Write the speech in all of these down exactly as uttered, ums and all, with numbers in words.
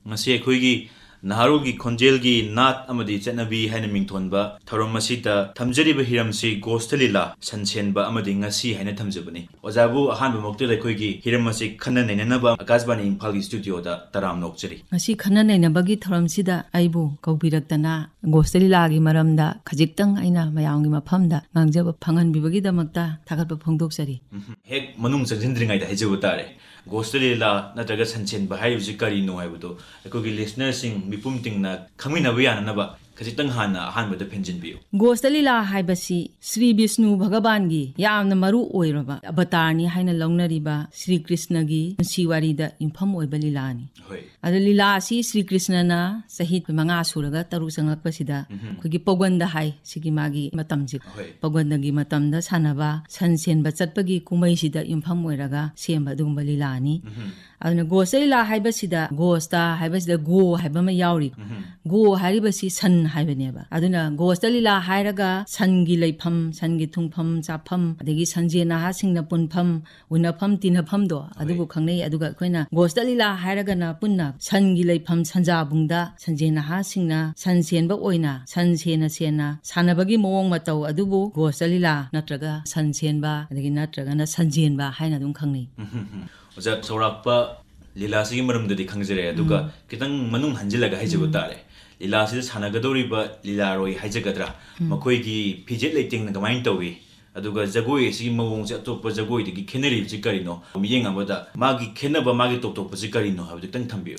ꯉꯁꯤ ꯑꯩꯈꯣꯏꯒꯤ ꯅꯍꯥꯔꯣꯜꯒꯤ ꯈꯣꯟꯖꯦꯜꯒꯤ ꯅꯥꯠ ꯑꯃꯗꯤ ꯆꯠꯅꯕꯤ ꯍꯥꯏꯅ ꯃꯤꯡꯊꯣꯟꯕ ꯊꯧꯔꯝ ꯑꯁꯤꯗ ꯊꯝꯖꯔꯤꯕ ꯍꯤꯔꯝꯁꯤ ꯒꯣꯁꯇ ꯂꯤꯂꯥ, ꯁꯟꯁꯦꯟꯕ ꯑꯃꯗꯤ ꯉꯁꯤ ꯍꯥꯏꯅ ꯊꯝꯖꯕꯅꯤ꯫ ꯑꯣꯖꯥꯕꯨ ꯑꯍꯥꯟꯕꯃꯛꯇꯗ ꯑꯩꯈꯣꯏꯒꯤ ꯍꯤꯔꯝ ꯑꯁꯤ ꯈꯟꯅ ꯅꯩꯅꯅꯕ ꯑꯀꯥꯁꯕꯥꯅꯤ ꯏꯝꯐꯥꯜꯒꯤ ꯁ꯭ꯇꯨꯗꯤꯑꯣꯗ ꯇꯔꯥꯝꯅ ꯑꯣꯛꯆꯔꯤ꯫ ꯉꯁꯤ ꯈꯟꯅ ꯅꯩꯅꯕꯒꯤ ꯊꯧꯔꯝꯁꯤꯗ ꯑꯩꯕꯨ ꯀꯧꯕꯤꯔꯛꯇꯅ ꯒꯣꯁꯇ ꯂꯤꯂꯥꯒꯤ ꯃꯔꯝꯗ ꯈꯖꯤꯛꯇꯪ ꯑꯩꯅ ꯃꯌꯥꯝꯒꯤ ꯃꯐꯝꯗ ꯉꯥꯡꯖꯕ ꯐꯪꯍꯟꯕꯤꯕꯒꯤꯗꯃꯛꯇ ꯊꯥꯒꯠꯄ ꯐꯣꯡꯗꯣꯛꯆꯔꯤ꯫ ꯎꯝ, ꯍꯦꯛ ꯃꯅꯨꯡ ꯆꯪꯁꯤꯟꯗ꯭ꯔꯤꯉꯩꯗ ꯍꯥꯏꯖꯕ ꯇꯥꯔꯦ, ꯒꯣꯁꯇ ꯂꯤꯂꯥ ꯅꯠꯇ꯭ꯔꯒ ꯁꯟꯁꯦꯟꯕ ꯍꯥꯏꯔꯤꯕꯁꯤ ꯀꯔꯤꯅꯣ ꯍꯥꯏꯕꯗꯨ ꯑꯩꯈꯣꯏꯒꯤ ꯂꯤꯁꯅꯔꯁꯤꯡ ꯃꯤꯄꯨꯝ ꯇꯤꯡꯅ ꯈꯪꯃꯤꯟꯅꯕ ꯌꯥꯅꯅꯕ ꯈꯖꯤꯛꯇꯪ ꯍꯥꯟꯅ ꯑꯍꯥꯟꯕꯗ ꯐꯦꯟꯖꯤꯟꯕꯤꯌꯨ꯫ ꯒꯣꯁꯇ ꯂꯤꯂꯥ ꯍꯥꯏꯕꯁꯤ ꯁ꯭ꯔꯤ ꯕꯤꯁꯅꯨ ꯚꯒꯕꯥꯟꯒꯤ ꯌꯥꯝꯅ ꯃꯔꯨ ꯑꯣꯏꯔꯕ ꯑꯕꯇꯥꯔꯅꯤ ꯍꯥꯏꯅ ꯂꯧꯅꯔꯤꯕ ꯁ꯭ꯔꯤ ꯀ꯭ꯔꯤꯁꯅꯒꯤ ꯄꯨꯟꯁꯤ ꯋꯥꯔꯤꯗ ꯌꯨꯝꯐꯝ ꯑꯣꯏꯕ ꯂꯤꯂꯥꯅꯤ꯫ ꯍꯣꯏ꯫ ꯑꯗꯣ ꯂꯤꯂꯥ ꯑꯁꯤ ꯁ꯭ꯔꯤ ꯀ꯭ꯔꯤꯁꯅꯅ ꯆꯍꯤ ꯃꯉꯥ ꯁꯨꯔꯒ ꯇꯔꯨꯛ ꯆꯪꯂꯛꯄꯁꯤꯗ ꯎꯝꯍꯨꯝ꯫ ꯑꯩꯈꯣꯏꯒꯤ ꯄꯧꯒꯟꯗ ꯍꯥꯏ, ꯁꯤꯒꯤ ꯃꯥꯒꯤ ꯃꯇꯝꯁꯦ꯫ ꯍꯣꯏ꯫ ꯄꯧꯒꯟꯗꯒꯤ ꯃꯇꯝꯗ ꯁꯥꯟꯅꯕ ꯁꯟ ꯁꯦꯟꯕ ꯆꯠꯄꯒꯤ ꯀꯨꯝꯍꯩꯁꯤꯗ ꯌꯨꯝꯐꯝ ꯑꯣꯏꯔꯒ ꯁꯦꯝꯕ ꯑꯗꯨꯒꯨꯝꯕ ꯂꯤꯂꯥꯅꯤ꯫ ꯎꯝꯍꯨꯝ꯫ ꯑꯗꯨꯅ ꯒꯣꯁꯇ ꯂꯤꯂꯥ ꯍꯥꯏꯕꯁꯤꯗ, ꯒꯣꯁꯇ ꯍꯥꯏꯕꯁꯤꯗ ꯒꯣ ꯍꯥꯏꯕ ꯑꯃ ꯌꯥꯎꯔꯤ꯫ ꯎꯝꯍꯨꯝ꯫ ꯒꯣ ꯍꯥꯏꯔꯤꯕꯁꯤ ꯁꯟ ꯍꯥꯏꯕꯅꯦꯕ꯫ ꯑꯗꯨꯅ ꯒꯣꯁꯇ ꯂꯤꯂꯥ ꯍꯥꯏꯔꯒ ꯁꯟꯒꯤ ꯂꯩꯐꯝ, ꯁꯟꯒꯤ ꯊꯨꯡꯐꯝ ꯆꯥꯐꯝ, ꯑꯗꯒꯤ ꯁꯟꯖꯦꯟ ꯅꯍꯥꯁꯤꯡꯅ ꯄꯨꯟꯐꯝ, ꯎꯅꯐꯝ ꯇꯤꯟꯅꯐꯝꯗꯣ, ꯍꯣꯏ꯫ ꯑꯗꯨꯕꯨ ꯈꯪꯅꯩ꯫ ꯑꯗꯨꯒ ꯑꯩꯈꯣꯏꯅ ꯒꯣꯁꯇ ꯂꯤꯂꯥ ꯍꯥꯏꯔꯒꯅ ꯄꯨꯟꯅ ꯁꯟꯒꯤ ꯂꯩꯐꯝ ꯁꯟꯖꯥꯕꯨꯡꯗ ꯁꯟꯖꯦꯟ ꯅꯍꯥꯁꯤꯡꯅ ꯁꯟ ꯁꯦꯟꯕ ꯑꯣꯏꯅ ꯁꯟ ꯁꯦꯟꯅ ꯁꯦꯟꯅ ꯁꯥꯟꯅꯕꯒꯤ ꯃꯑꯣꯡ ꯃꯇꯧ ꯑꯗꯨꯕꯨ ꯒꯣꯁꯇ ꯂꯤꯂꯥ ꯅꯠꯇ꯭ꯔꯒ ꯁꯟ ꯁꯦꯟꯕ, ꯑꯗꯒꯤ ꯅꯠꯇ꯭ꯔꯒꯅ ꯁꯟꯖꯦꯟꯕ ꯍꯥꯏꯅ ꯑꯗꯨꯝ ꯈꯪꯅꯩ꯫ ꯎꯝ, ꯎꯝ, ꯎꯝ꯫ ꯑꯣꯖꯥ, ꯆꯥꯎꯔꯥꯛꯄ ꯂꯤꯂꯥꯁꯤꯒꯤ ꯃꯔꯝꯗꯗꯤ ꯈꯪꯖꯔꯦ, ꯑꯗꯨꯒ ꯎꯝ꯫ ꯈꯤꯇꯪ ꯃꯅꯨꯡ ꯍꯟꯖꯤꯜꯂꯒ ꯍꯥꯏꯖꯕ ꯎꯝ꯫ ꯇꯥꯔꯦ, ꯂꯤꯂꯥꯁꯤꯗ ꯁꯥꯟꯅꯒꯗꯧꯔꯤꯕ ꯂꯤꯂꯥꯔꯣꯏ ꯍꯥꯏꯖꯒꯗ꯭ꯔꯥ, ꯎꯝ꯫ ꯃꯈꯣꯏꯒꯤ ꯐꯤꯖꯦꯠ ꯂꯩꯇꯦꯡꯅ ꯀꯃꯥꯏꯅ ꯇꯧꯏ, ꯑꯗꯨꯒ ꯖꯒꯣꯏ ꯑꯁꯤꯒꯤ ꯃꯑꯣꯡꯁꯦ ꯑꯇꯣꯞꯄ ꯖꯒꯣꯏꯗꯒꯤ ꯈꯦꯠꯅꯔꯤꯕꯁꯤ ꯀꯔꯤꯅꯣ? ꯃꯤꯠꯌꯦꯡ ꯑꯃꯗ ꯃꯥꯒꯤ ꯈꯦꯠꯅꯕ, ꯃꯥꯒꯤ ꯇꯣꯞ ꯇꯣꯞꯄꯁꯤ ꯀꯔꯤꯅꯣ ꯍꯥꯏꯕꯗꯨ ꯈꯤꯇꯪ ꯊꯝꯕꯤꯌꯨ꯫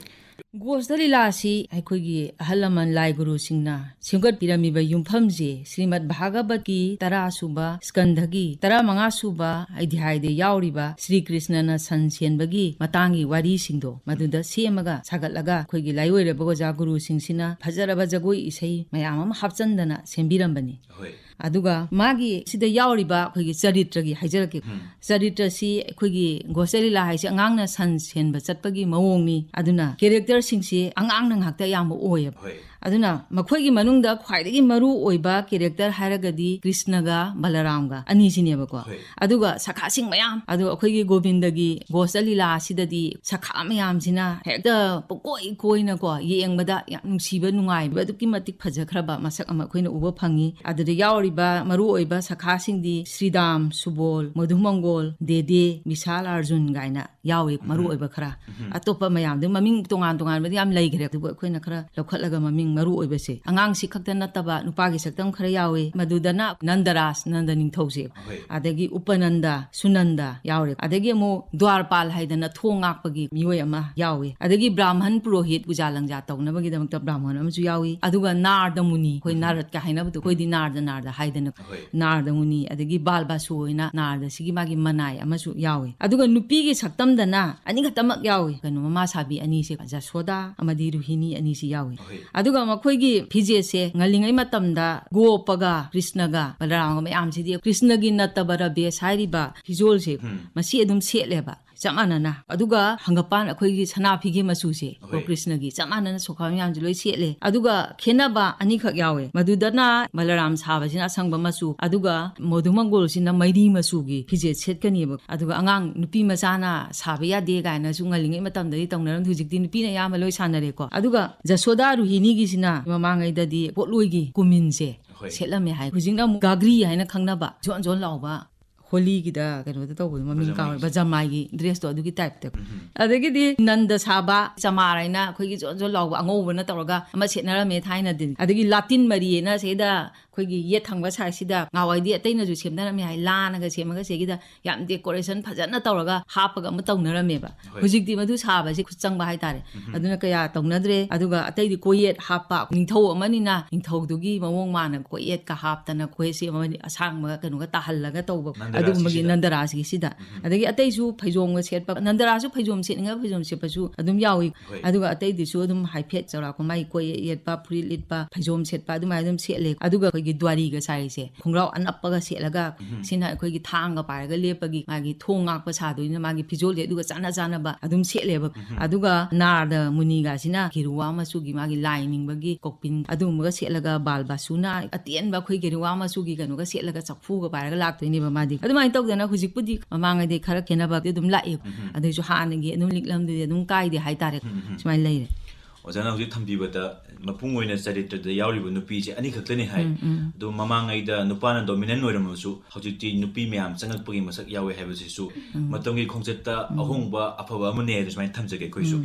ꯒꯣꯁꯇ ꯂꯤꯂꯥꯁꯤ ꯑꯩꯈꯣꯏꯒꯤ ꯑꯍꯜ ꯂꯃꯟ ꯂꯥꯏ ꯒꯨꯔꯨꯁꯤꯡꯅ ꯁꯦꯝꯒꯠꯄꯤꯔꯝꯃꯤꯕ ꯌꯨꯝꯐꯝꯁꯤ ꯁ꯭ꯔꯤꯃꯗ ꯚꯥꯒꯕꯠꯀꯤ ꯇꯔꯥ ꯁꯨꯕ ꯁ꯭ꯀꯟꯙꯒꯤ ꯇꯔꯥ ꯃꯉꯥ ꯁꯨꯕ ꯑꯙ꯭ꯌꯥꯏꯗ ꯌꯥꯎꯔꯤꯕ ꯁ꯭ꯔꯤ ꯀ꯭ꯔꯤꯁꯅꯅ ꯁꯟ ꯁꯦꯟꯕꯒꯤ ꯃꯇꯥꯡꯒꯤ ꯋꯥꯔꯤꯁꯤꯡꯗꯣ ꯃꯗꯨꯗ ꯁꯦꯝꯃꯒ ꯁꯥꯒꯠꯂꯒ ꯑꯩꯈꯣꯏꯒꯤ ꯂꯥꯏꯑꯣꯏꯔꯕ ꯑꯣꯖꯥ ꯒꯨꯔꯨꯁꯤꯡꯁꯤꯅ ꯐꯖꯔꯕ ꯖꯒꯣꯏ ꯏꯁꯩ ꯃꯌꯥꯝ ꯑꯃ ꯍꯥꯞꯆꯟꯗꯅ ꯁꯦꯝꯕꯤꯔꯝꯕꯅꯤ꯫ ꯍꯣꯏ꯫ ꯑꯗꯨꯒ ꯃꯥꯒꯤ ꯁꯤꯗ ꯌꯥꯎꯔꯤꯕ ꯑꯩꯈꯣꯏꯒꯤ ꯆꯔꯤꯇ꯭ꯔꯒꯤ ꯍꯥꯏꯖꯔꯛꯀꯦ꯫ ꯎꯝ꯫ ꯆꯔꯤꯇ꯭ꯔꯁꯤ ꯑꯩꯈꯣꯏꯒꯤ ꯒꯣꯁꯇ ꯂꯤꯂꯥ ꯍꯥꯏꯁꯤ ꯑꯉꯥꯡꯅ ꯁꯟ ꯁꯦꯟꯕ ꯆꯠꯄꯒꯤ ꯃꯑꯣꯡꯅꯤ꯫ ꯑꯗꯨꯅ ꯀꯦꯔꯦꯛꯇꯔꯁꯤꯡꯁꯤ ꯑꯉꯥꯡꯅ ꯉꯥꯛꯇ ꯑꯌꯥꯝꯕ ꯑꯣꯏꯌꯦꯕ꯫ ꯍꯣꯏ꯫ ꯑꯗꯨꯅ ꯃꯈꯣꯏꯒꯤ ꯃꯅꯨꯡꯗ ꯈ꯭ꯋꯥꯏꯗꯒꯤ ꯃꯔꯨ ꯑꯣꯏꯕ ꯀꯦꯔꯦꯛꯇꯔ ꯍꯥꯏꯔꯒꯗꯤ ꯀ꯭ꯔꯤꯁꯅꯒ ꯕꯂꯔꯥꯝꯒ ꯑꯅꯤꯁꯤꯅꯦꯕꯀꯣ꯫ ꯍꯣꯏ꯫ ꯑꯗꯨꯒ ꯁꯈꯥꯁꯤꯡ ꯃꯌꯥꯝ, ꯑꯗꯨꯒ ꯑꯩꯈꯣꯏꯒꯤ ꯒꯣꯕꯤꯟꯗꯒꯤ ꯒꯣꯁ ꯂꯤꯂꯥ ꯑꯁꯤꯗꯗꯤ ꯁꯈꯥ ꯃꯌꯥꯝꯁꯤꯅ ꯍꯦꯛꯇ ꯄꯨꯡꯀꯣꯏ ꯀꯣꯏꯅꯀꯣ, ꯌꯦꯡꯕꯗ ꯌꯥꯝ ꯅꯨꯡꯁꯤꯕ, ꯅꯨꯡꯉꯥꯏꯕ, ꯑꯗꯨꯛꯀꯤ ꯃꯇꯤꯛ ꯐꯖꯈ꯭ꯔꯕ ꯃꯁꯛ ꯑꯃ ꯑꯩꯈꯣꯏꯅ ꯎꯕ ꯐꯪꯉꯤ꯫ ꯑꯗꯨꯗ ꯌꯥꯎꯔꯤꯕ ꯃꯔꯨ ꯑꯣꯏꯕ ꯁꯈꯥꯁꯤꯡꯗꯤ ꯁ꯭ꯔꯤꯗꯥꯝ, ꯁꯨꯕꯣꯜ, ꯃꯙꯨꯃꯪꯒꯣꯜ, ꯗꯦꯗꯦ, ꯕꯤꯁꯥꯜ, ꯑꯥꯔꯖꯨꯟ ꯀꯥꯏꯅ ꯌꯥꯎꯋꯤ, ꯃꯔꯨ ꯑꯣꯏꯕ ꯈꯔ꯫ ꯑꯇꯣꯞꯄ ꯃꯌꯥꯝꯗꯨ ꯃꯃꯤꯡ ꯇꯣꯉꯥꯟ ꯇꯣꯉꯥꯟꯕꯗꯤ ꯌꯥꯝ ꯂꯩꯈ꯭ꯔꯦ, ꯑꯗꯨꯕꯨ ꯑꯩꯈꯣꯏꯅ ꯈꯔ ꯂꯧꯈꯠꯂꯒ ꯃꯃꯤꯡ ꯃꯔꯨ ꯑꯣꯏꯕꯁꯦ, ꯑꯉꯥꯡꯁꯤ ꯈꯛꯇ ꯅꯠꯇꯕ ꯅꯨꯄꯥꯒꯤ ꯁꯛꯇꯝ ꯈꯔ ꯌꯥꯎꯋꯤ꯫ ꯃꯗꯨꯗꯅ ꯅꯟꯗꯔꯥꯖ, ꯅꯟꯗ ꯅꯤꯡꯊꯧꯁꯦ, ꯍꯣꯏ꯫ ꯑꯗꯒꯤ ꯎꯄꯅꯟꯗ, ꯁꯨꯅꯟꯗ ꯌꯥꯎꯔꯦ꯫ ꯑꯗꯒꯤ ꯑꯃꯨꯛ ꯗ꯭ꯋꯥꯔꯄꯥꯜ ꯍꯥꯏꯗꯅ ꯊꯣꯡ ꯉꯥꯛꯄꯒꯤ ꯃꯤꯑꯣꯏ ꯑꯃ ꯌꯥꯎꯋꯤ꯫ ꯑꯗꯒꯤ ꯕ꯭ꯔꯥꯍꯃꯟ ꯄꯨꯔꯣꯍꯤꯠ, ꯄꯨꯖꯥ ꯂꯪꯖꯥ ꯇꯧꯅꯕꯒꯤꯗꯃꯛꯇ ꯕ꯭ꯔꯥꯍꯃꯟ ꯑꯃꯁꯨ ꯌꯥꯎꯏ꯫ ꯑꯗꯨꯒ ꯅꯥꯔꯗ ꯃꯨꯅꯤ, ꯑꯩꯈꯣꯏ ꯅꯥꯔꯗꯀ ꯍꯥꯏꯅꯕꯗꯣ, ꯑꯩꯈꯣꯏꯗꯤ ꯅꯥꯔꯗ, ꯅꯥꯔꯗ ꯍꯥꯏꯗꯅ, ꯍꯣꯏ꯫ ꯅꯥꯔꯗ ꯃꯨꯅꯤ, ꯑꯗꯒꯤ ꯕꯥꯜ ꯕꯥꯁꯨ ꯍꯥꯏꯅ ꯅꯥꯔꯗꯁꯤꯒꯤ ꯃꯥꯒꯤ ꯃꯅꯥꯏ ꯑꯃꯁꯨ ꯌꯥꯎꯏ꯫ ꯑꯗꯨꯒ ꯅꯨꯄꯤꯒꯤ ꯁꯛꯇꯝꯗꯅ ꯑꯅꯤꯈꯛꯇꯃꯛ ꯌꯥꯎꯏ, ꯀꯩꯅꯣ, ꯃꯃꯥ ꯁꯥꯕꯤ ꯑꯅꯤꯁꯦ, ꯖꯁꯣꯗꯥ ꯑꯃꯗꯤ ꯔꯨꯍꯤꯅꯤ ꯑꯅꯤꯁꯤ ꯌꯥꯎꯏ꯫ ꯍꯣꯏ꯫ ꯑꯗꯨꯒ ꯃꯈꯣꯏꯒꯤ ꯐꯤꯖꯦꯠꯁꯦ ꯉꯜꯂꯤꯉꯩ ꯃꯇꯝꯗ ꯒꯣꯄꯒ ꯀ꯭ꯔꯤꯁꯅꯒ ꯕꯂꯔꯥꯝꯒ ꯃꯌꯥꯝꯁꯤꯗꯤ ꯀ꯭ꯔꯤꯁꯅꯒꯤ ꯅꯠꯇꯕꯔ ꯕꯦꯁ ꯍꯥꯏꯔꯤꯕ ꯐꯤꯖꯣꯜꯁꯦ, ꯃꯁꯤ ꯑꯗꯨꯝ ꯁꯦꯠꯂꯦꯕ ꯆꯞ ꯃꯥꯟꯅꯅ꯫ ꯑꯗꯨꯒ ꯍꯪꯒꯄꯥꯟ, ꯑꯩꯈꯣꯏꯒꯤ ꯁꯅꯥ ꯐꯤꯒꯦ ꯃꯆꯨꯁꯦ, ꯍꯣꯏ꯫ ꯀ꯭ꯔꯤꯁꯅꯒꯤ ꯆꯞ ꯃꯥꯟꯅꯅ ꯁꯣꯈꯥ ꯃꯌꯥꯝꯁꯦ ꯂꯣꯏ ꯁꯦꯠꯂꯦ꯫ ꯑꯗꯨꯒ ꯈꯦꯠꯅꯕ ꯑꯅꯤꯈꯛ ꯌꯥꯎꯋꯦ꯫ ꯃꯗꯨꯗꯅ ꯕꯂꯔꯥꯝ ꯁꯥꯕꯁꯤꯅ ꯑꯁꯪꯕ ꯃꯆꯨ, ꯑꯗꯨꯒ ꯃꯣꯙꯨꯃꯪꯒꯣꯜꯁꯤꯅ ꯃꯩꯔꯤ ꯃꯆꯨꯒꯤ ꯐꯤꯖꯦꯠ ꯁꯦꯠꯀꯅꯤꯕ꯫ ꯑꯗꯨꯒ ꯑꯉꯥꯡ ꯅꯨꯄꯤ ꯃꯆꯥꯅ ꯁꯥꯕ ꯌꯥꯗꯦ ꯀꯥꯏꯅꯁꯨ ꯉꯜꯂꯤꯉꯩ ꯃꯇꯝꯗꯗꯤ ꯇꯧꯅꯔꯝꯗꯦ, ꯍꯧꯖꯤꯛꯇꯤ ꯅꯨꯄꯤꯅ ꯑꯌꯥꯝꯕ ꯂꯣꯏ ꯁꯥꯟꯅꯔꯦꯀꯣ꯫ ꯑꯗꯨꯒ ꯖꯁꯣꯗꯥ ꯔꯨꯍꯤꯅꯤꯒꯤꯁꯤꯅ ꯃꯃꯥꯡꯉꯩꯗꯗꯤ ꯄꯣꯠꯂꯣꯏꯒꯤ ꯀꯨꯃꯤꯟꯁꯦ ꯍꯣꯏ꯫ ꯁꯦꯠꯂꯝꯃꯦ ꯍꯥꯏ꯫ ꯍꯧꯖꯤꯛꯅ ꯑꯃꯨꯛ ꯒꯥꯒ꯭ꯔꯤ ꯍꯥꯏꯅ ꯈꯪꯅꯕ ꯖꯣꯟ ꯖꯣꯟ ꯂꯥꯎꯕ ꯍꯣꯂꯤꯒꯤꯗ ꯀꯩꯅꯣꯗ ꯇꯧꯕꯗꯣ, ꯃꯃꯤꯡ ꯀꯥꯎꯔꯦ, ꯕꯖꯃꯥꯏꯒꯤ ꯗ꯭ꯔꯦꯁꯇꯣ, ꯑꯗꯨꯒꯤ ꯇꯥꯏꯞꯇ꯫ ꯑꯗꯒꯤꯗꯤ ꯅꯟꯗ ꯁꯥꯕ ꯆꯃꯥꯔ ꯍꯥꯏꯅ ꯑꯩꯈꯣꯏꯒꯤ ꯖꯣꯟ ꯖꯣꯟ ꯂꯥꯎꯕ ꯑꯉꯧꯕꯅ ꯇꯧꯔꯒ ꯑꯃ ꯁꯦꯠꯅꯔꯝꯃꯦ ꯊꯥꯏꯅꯗꯤ꯫ ꯑꯗꯒꯤ ꯂꯥꯇꯤꯟ ꯃꯔꯤꯅ ꯁꯤꯗ ꯑꯩꯈꯣꯏꯒꯤ ꯌꯦꯠ ꯊꯪꯕ ꯁꯥꯏꯠꯁꯤꯗ ꯉꯍꯥꯟꯋꯥꯏꯗꯤ ꯑꯇꯩꯅꯁꯨ ꯁꯦꯝꯅꯔꯝꯃꯦ ꯍꯥꯏ, ꯂꯥꯅꯒ ꯁꯦꯝꯃꯒ ꯁꯤꯒꯤꯗ ꯌꯥꯝ ꯗꯦꯀꯣꯔꯦꯁꯟ ꯐꯖꯅ ꯇꯧꯔꯒ ꯍꯥꯞꯄꯒ ꯑꯃ ꯇꯧꯅꯔꯝꯃꯦꯕ꯫ ꯍꯣꯏ꯫ ꯍꯧꯖꯤꯛꯇꯤ ꯃꯗꯨ ꯁꯥꯕꯁꯤ ꯈꯨꯠ ꯆꯪꯕ ꯍꯥꯏꯇꯥꯔꯦ꯫ ꯑꯗꯨꯅ ꯀꯌꯥ ꯇꯧꯅꯗ꯭ꯔꯦ꯫ ꯑꯗꯨꯒ ꯑꯇꯩꯗꯤ ꯀꯣꯌꯦꯠ ꯍꯥꯞꯄ, ꯅꯤꯡꯊꯧ ꯑꯃꯅꯤꯅ ꯅꯤꯡꯊꯧꯗꯨꯒꯤ ꯃꯑꯣꯡ ꯃꯥꯅ ꯀꯣꯌꯦꯠꯀ ꯍꯥꯞꯇꯅ ꯈꯣꯏꯁꯤ ꯑꯃꯅꯤ ꯑꯁꯥꯡꯕ ꯀꯩꯅꯣꯒ ꯇꯥꯍꯜꯂꯒ ꯇꯧꯕ, ꯅꯟꯗꯔꯥꯁꯤꯁꯤꯗ꯫ ꯑꯗꯨꯒꯨꯝꯕꯒꯤ ꯅꯟꯗꯔꯥꯁꯤꯁꯤꯗ꯫ ꯑꯗꯒꯤ ꯑꯇꯩꯁꯨ ꯐꯩꯖꯣꯝꯒ ꯁꯦꯠꯄ, ꯅꯟꯗꯔꯥꯁꯨ ꯐꯩꯖꯣꯝ ꯁꯦꯠꯅꯤꯡꯉ ꯐꯩꯖꯣꯝ ꯁꯦꯠꯄꯁꯨ ꯑꯗꯨꯝ ꯌꯥꯎꯏ꯫ ꯍꯣꯏ꯫ ꯑꯗꯨꯒ ꯑꯇꯩꯗꯨꯁꯨ ꯑꯗꯨꯝ ꯍꯥꯏꯐꯦꯠ ꯆꯥꯎꯔꯥꯛꯄ ꯃꯥꯒꯤ ꯀꯣꯌꯦꯠ ꯌꯦꯠꯄ, ꯐꯨꯔꯤꯠ ꯂꯤꯠꯄ, ꯐꯩꯖꯣꯝ ꯁꯦꯠꯄ ꯑꯗꯨꯃꯥꯏꯅ ꯑꯗꯨꯝ ꯁꯦꯠꯂꯦ꯫ ꯑꯗꯨꯒ ꯒꯤ ꯗ꯭ꯋꯥꯔꯤꯒ ꯁꯥꯔꯤꯁꯦ, ꯈꯣꯡꯒ꯭ꯔꯥꯎ ꯑꯅꯞꯄꯒ ꯁꯦꯠꯂꯒ, ꯁꯤꯅ ꯑꯩꯈꯣꯏꯒꯤ ꯊꯥꯡꯒ ꯄꯥꯏꯔꯒ ꯂꯦꯞꯄꯒꯤ ꯃꯥꯒꯤ ꯊꯣꯡ ꯉꯥꯛꯄ ꯁꯥꯗꯣꯏꯅꯤꯅ ꯃꯥꯒꯤ ꯐꯤꯖꯣꯜꯁꯦ ꯑꯗꯨꯒ ꯆꯥꯟꯅ ꯆꯥꯟꯅꯕ ꯑꯗꯨꯝ ꯁꯦꯠꯂꯦꯕ꯫ ꯑꯗꯨꯒ ꯅꯥꯔꯗ ꯃꯨꯅꯤꯒꯁꯤꯅ ꯒꯦꯔꯨꯋꯥ ꯃꯆꯨꯒꯤ ꯃꯥꯒꯤ ꯂꯥꯏ ꯅꯤꯡꯕꯒꯤ ꯀꯣꯛꯄꯤꯟ ꯑꯗꯨꯒꯨꯝꯕꯒ ꯁꯦꯠꯂꯒ, ꯕꯥꯜ ꯕꯥꯁꯨꯅ ꯑꯇꯦꯟꯕ ꯑꯩꯈꯣꯏ ꯒꯦꯔꯨꯋꯥ ꯃꯆꯨꯒꯤ ꯀꯩꯅꯣꯒ ꯁꯦꯠꯂꯒ ꯆꯐꯨꯒ ꯄꯥꯏꯔꯒ ꯂꯥꯛꯇꯣꯏꯅꯦꯕ ꯃꯥꯗꯤ꯫ ꯑꯗꯨꯃꯥꯏꯅ ꯇꯧꯗꯅ ꯍꯧꯖꯤꯛꯄꯨꯗꯤ ꯃꯃꯥꯡꯉꯩꯗꯩ ꯈꯔ ꯈꯦꯠꯅꯕꯗꯤ ꯑꯗꯨꯝ ꯂꯥꯛꯑꯦ꯫ ꯑꯗꯨꯏꯁꯨ ꯍꯥꯟꯅꯒꯤ ꯑꯗꯨꯝ ꯂꯤꯛꯂꯝꯗꯨꯗꯤ ꯑꯗꯨꯝ ꯀꯥꯏꯗꯦ ꯍꯥꯏꯇꯥꯔꯦ꯫ ꯁꯨꯃꯥꯏꯅ ꯂꯩꯔꯦ꯫ ꯑꯣꯖꯥꯅ ꯍꯧꯖꯤꯛ ꯊꯝꯕꯤꯕꯗ ꯃꯄꯨꯡ ꯑꯣꯏꯅ ꯆꯔꯤꯇ꯭ꯔꯗ ꯌꯥꯎꯔꯤꯕ ꯅꯨꯄꯤꯁꯦ ꯑꯅꯤꯈꯛꯇꯅꯤ ꯍꯥꯏ꯫ ꯑꯗꯣ ꯃꯃꯥꯡꯉꯩꯗ ꯅꯨꯄꯥꯅ ꯗꯣꯃꯤꯅꯦꯟ ꯑꯣꯏꯔꯝꯃꯁꯨ ꯍꯧꯖꯤꯛꯇꯤ ꯅꯨꯄꯤ ꯃꯌꯥꯝ ꯆꯪꯉꯛꯄꯒꯤ ꯃꯁꯛ ꯌꯥꯎꯋꯦ ꯍꯥꯏꯕꯁꯤꯁꯨ ꯃꯇꯝꯒꯤ ꯈꯣꯡꯆꯠꯇ ꯑꯍꯣꯡꯕ ꯑꯐꯕ ꯑꯃꯅꯦ ꯍꯥꯏꯅ ꯁꯨꯃꯥꯏꯅ ꯊꯝꯖꯒꯦ ꯑꯩꯈꯣꯏꯁꯨ꯫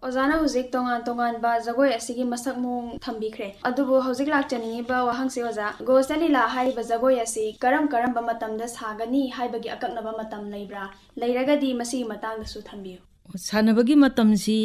ꯑꯣꯖꯥꯅ ꯍꯧꯖꯤꯛ ꯇꯣꯉꯥꯟ ꯇꯣꯉꯥꯟꯕ ꯖꯒꯣꯏ ꯑꯁꯤꯒꯤ ꯃꯁꯛ ꯃꯑꯣꯡ ꯊꯝꯕꯤꯈ꯭ꯔꯦ꯫ ꯑꯗꯨꯕꯨ ꯍꯧꯖꯤꯛ ꯂꯥꯛꯆꯅꯤꯡꯉꯤꯕ ꯋꯥꯍꯪꯁꯤ ꯑꯣꯖꯥ, ꯒꯣꯁꯇ ꯂꯤꯂꯥ ꯍꯥꯏꯔꯤꯕ ꯖꯒꯣꯏ ꯑꯁꯤ ꯀꯔꯝ ꯀꯔꯝꯕ ꯃꯇꯝꯗ ꯁꯥꯒꯅꯤ ꯍꯥꯏꯕꯒꯤ ꯑꯀꯛꯅꯕ ꯃꯇꯝ ꯂꯩꯕ꯭ꯔꯥ? ꯂꯩꯔꯒꯗꯤ ꯃꯁꯤꯒꯤ ꯃꯇꯥꯡꯗꯁꯨ ꯊꯝꯕꯤꯌꯨ꯫ ꯁꯥꯟꯅꯕꯒꯤ ꯃꯇꯝꯁꯤ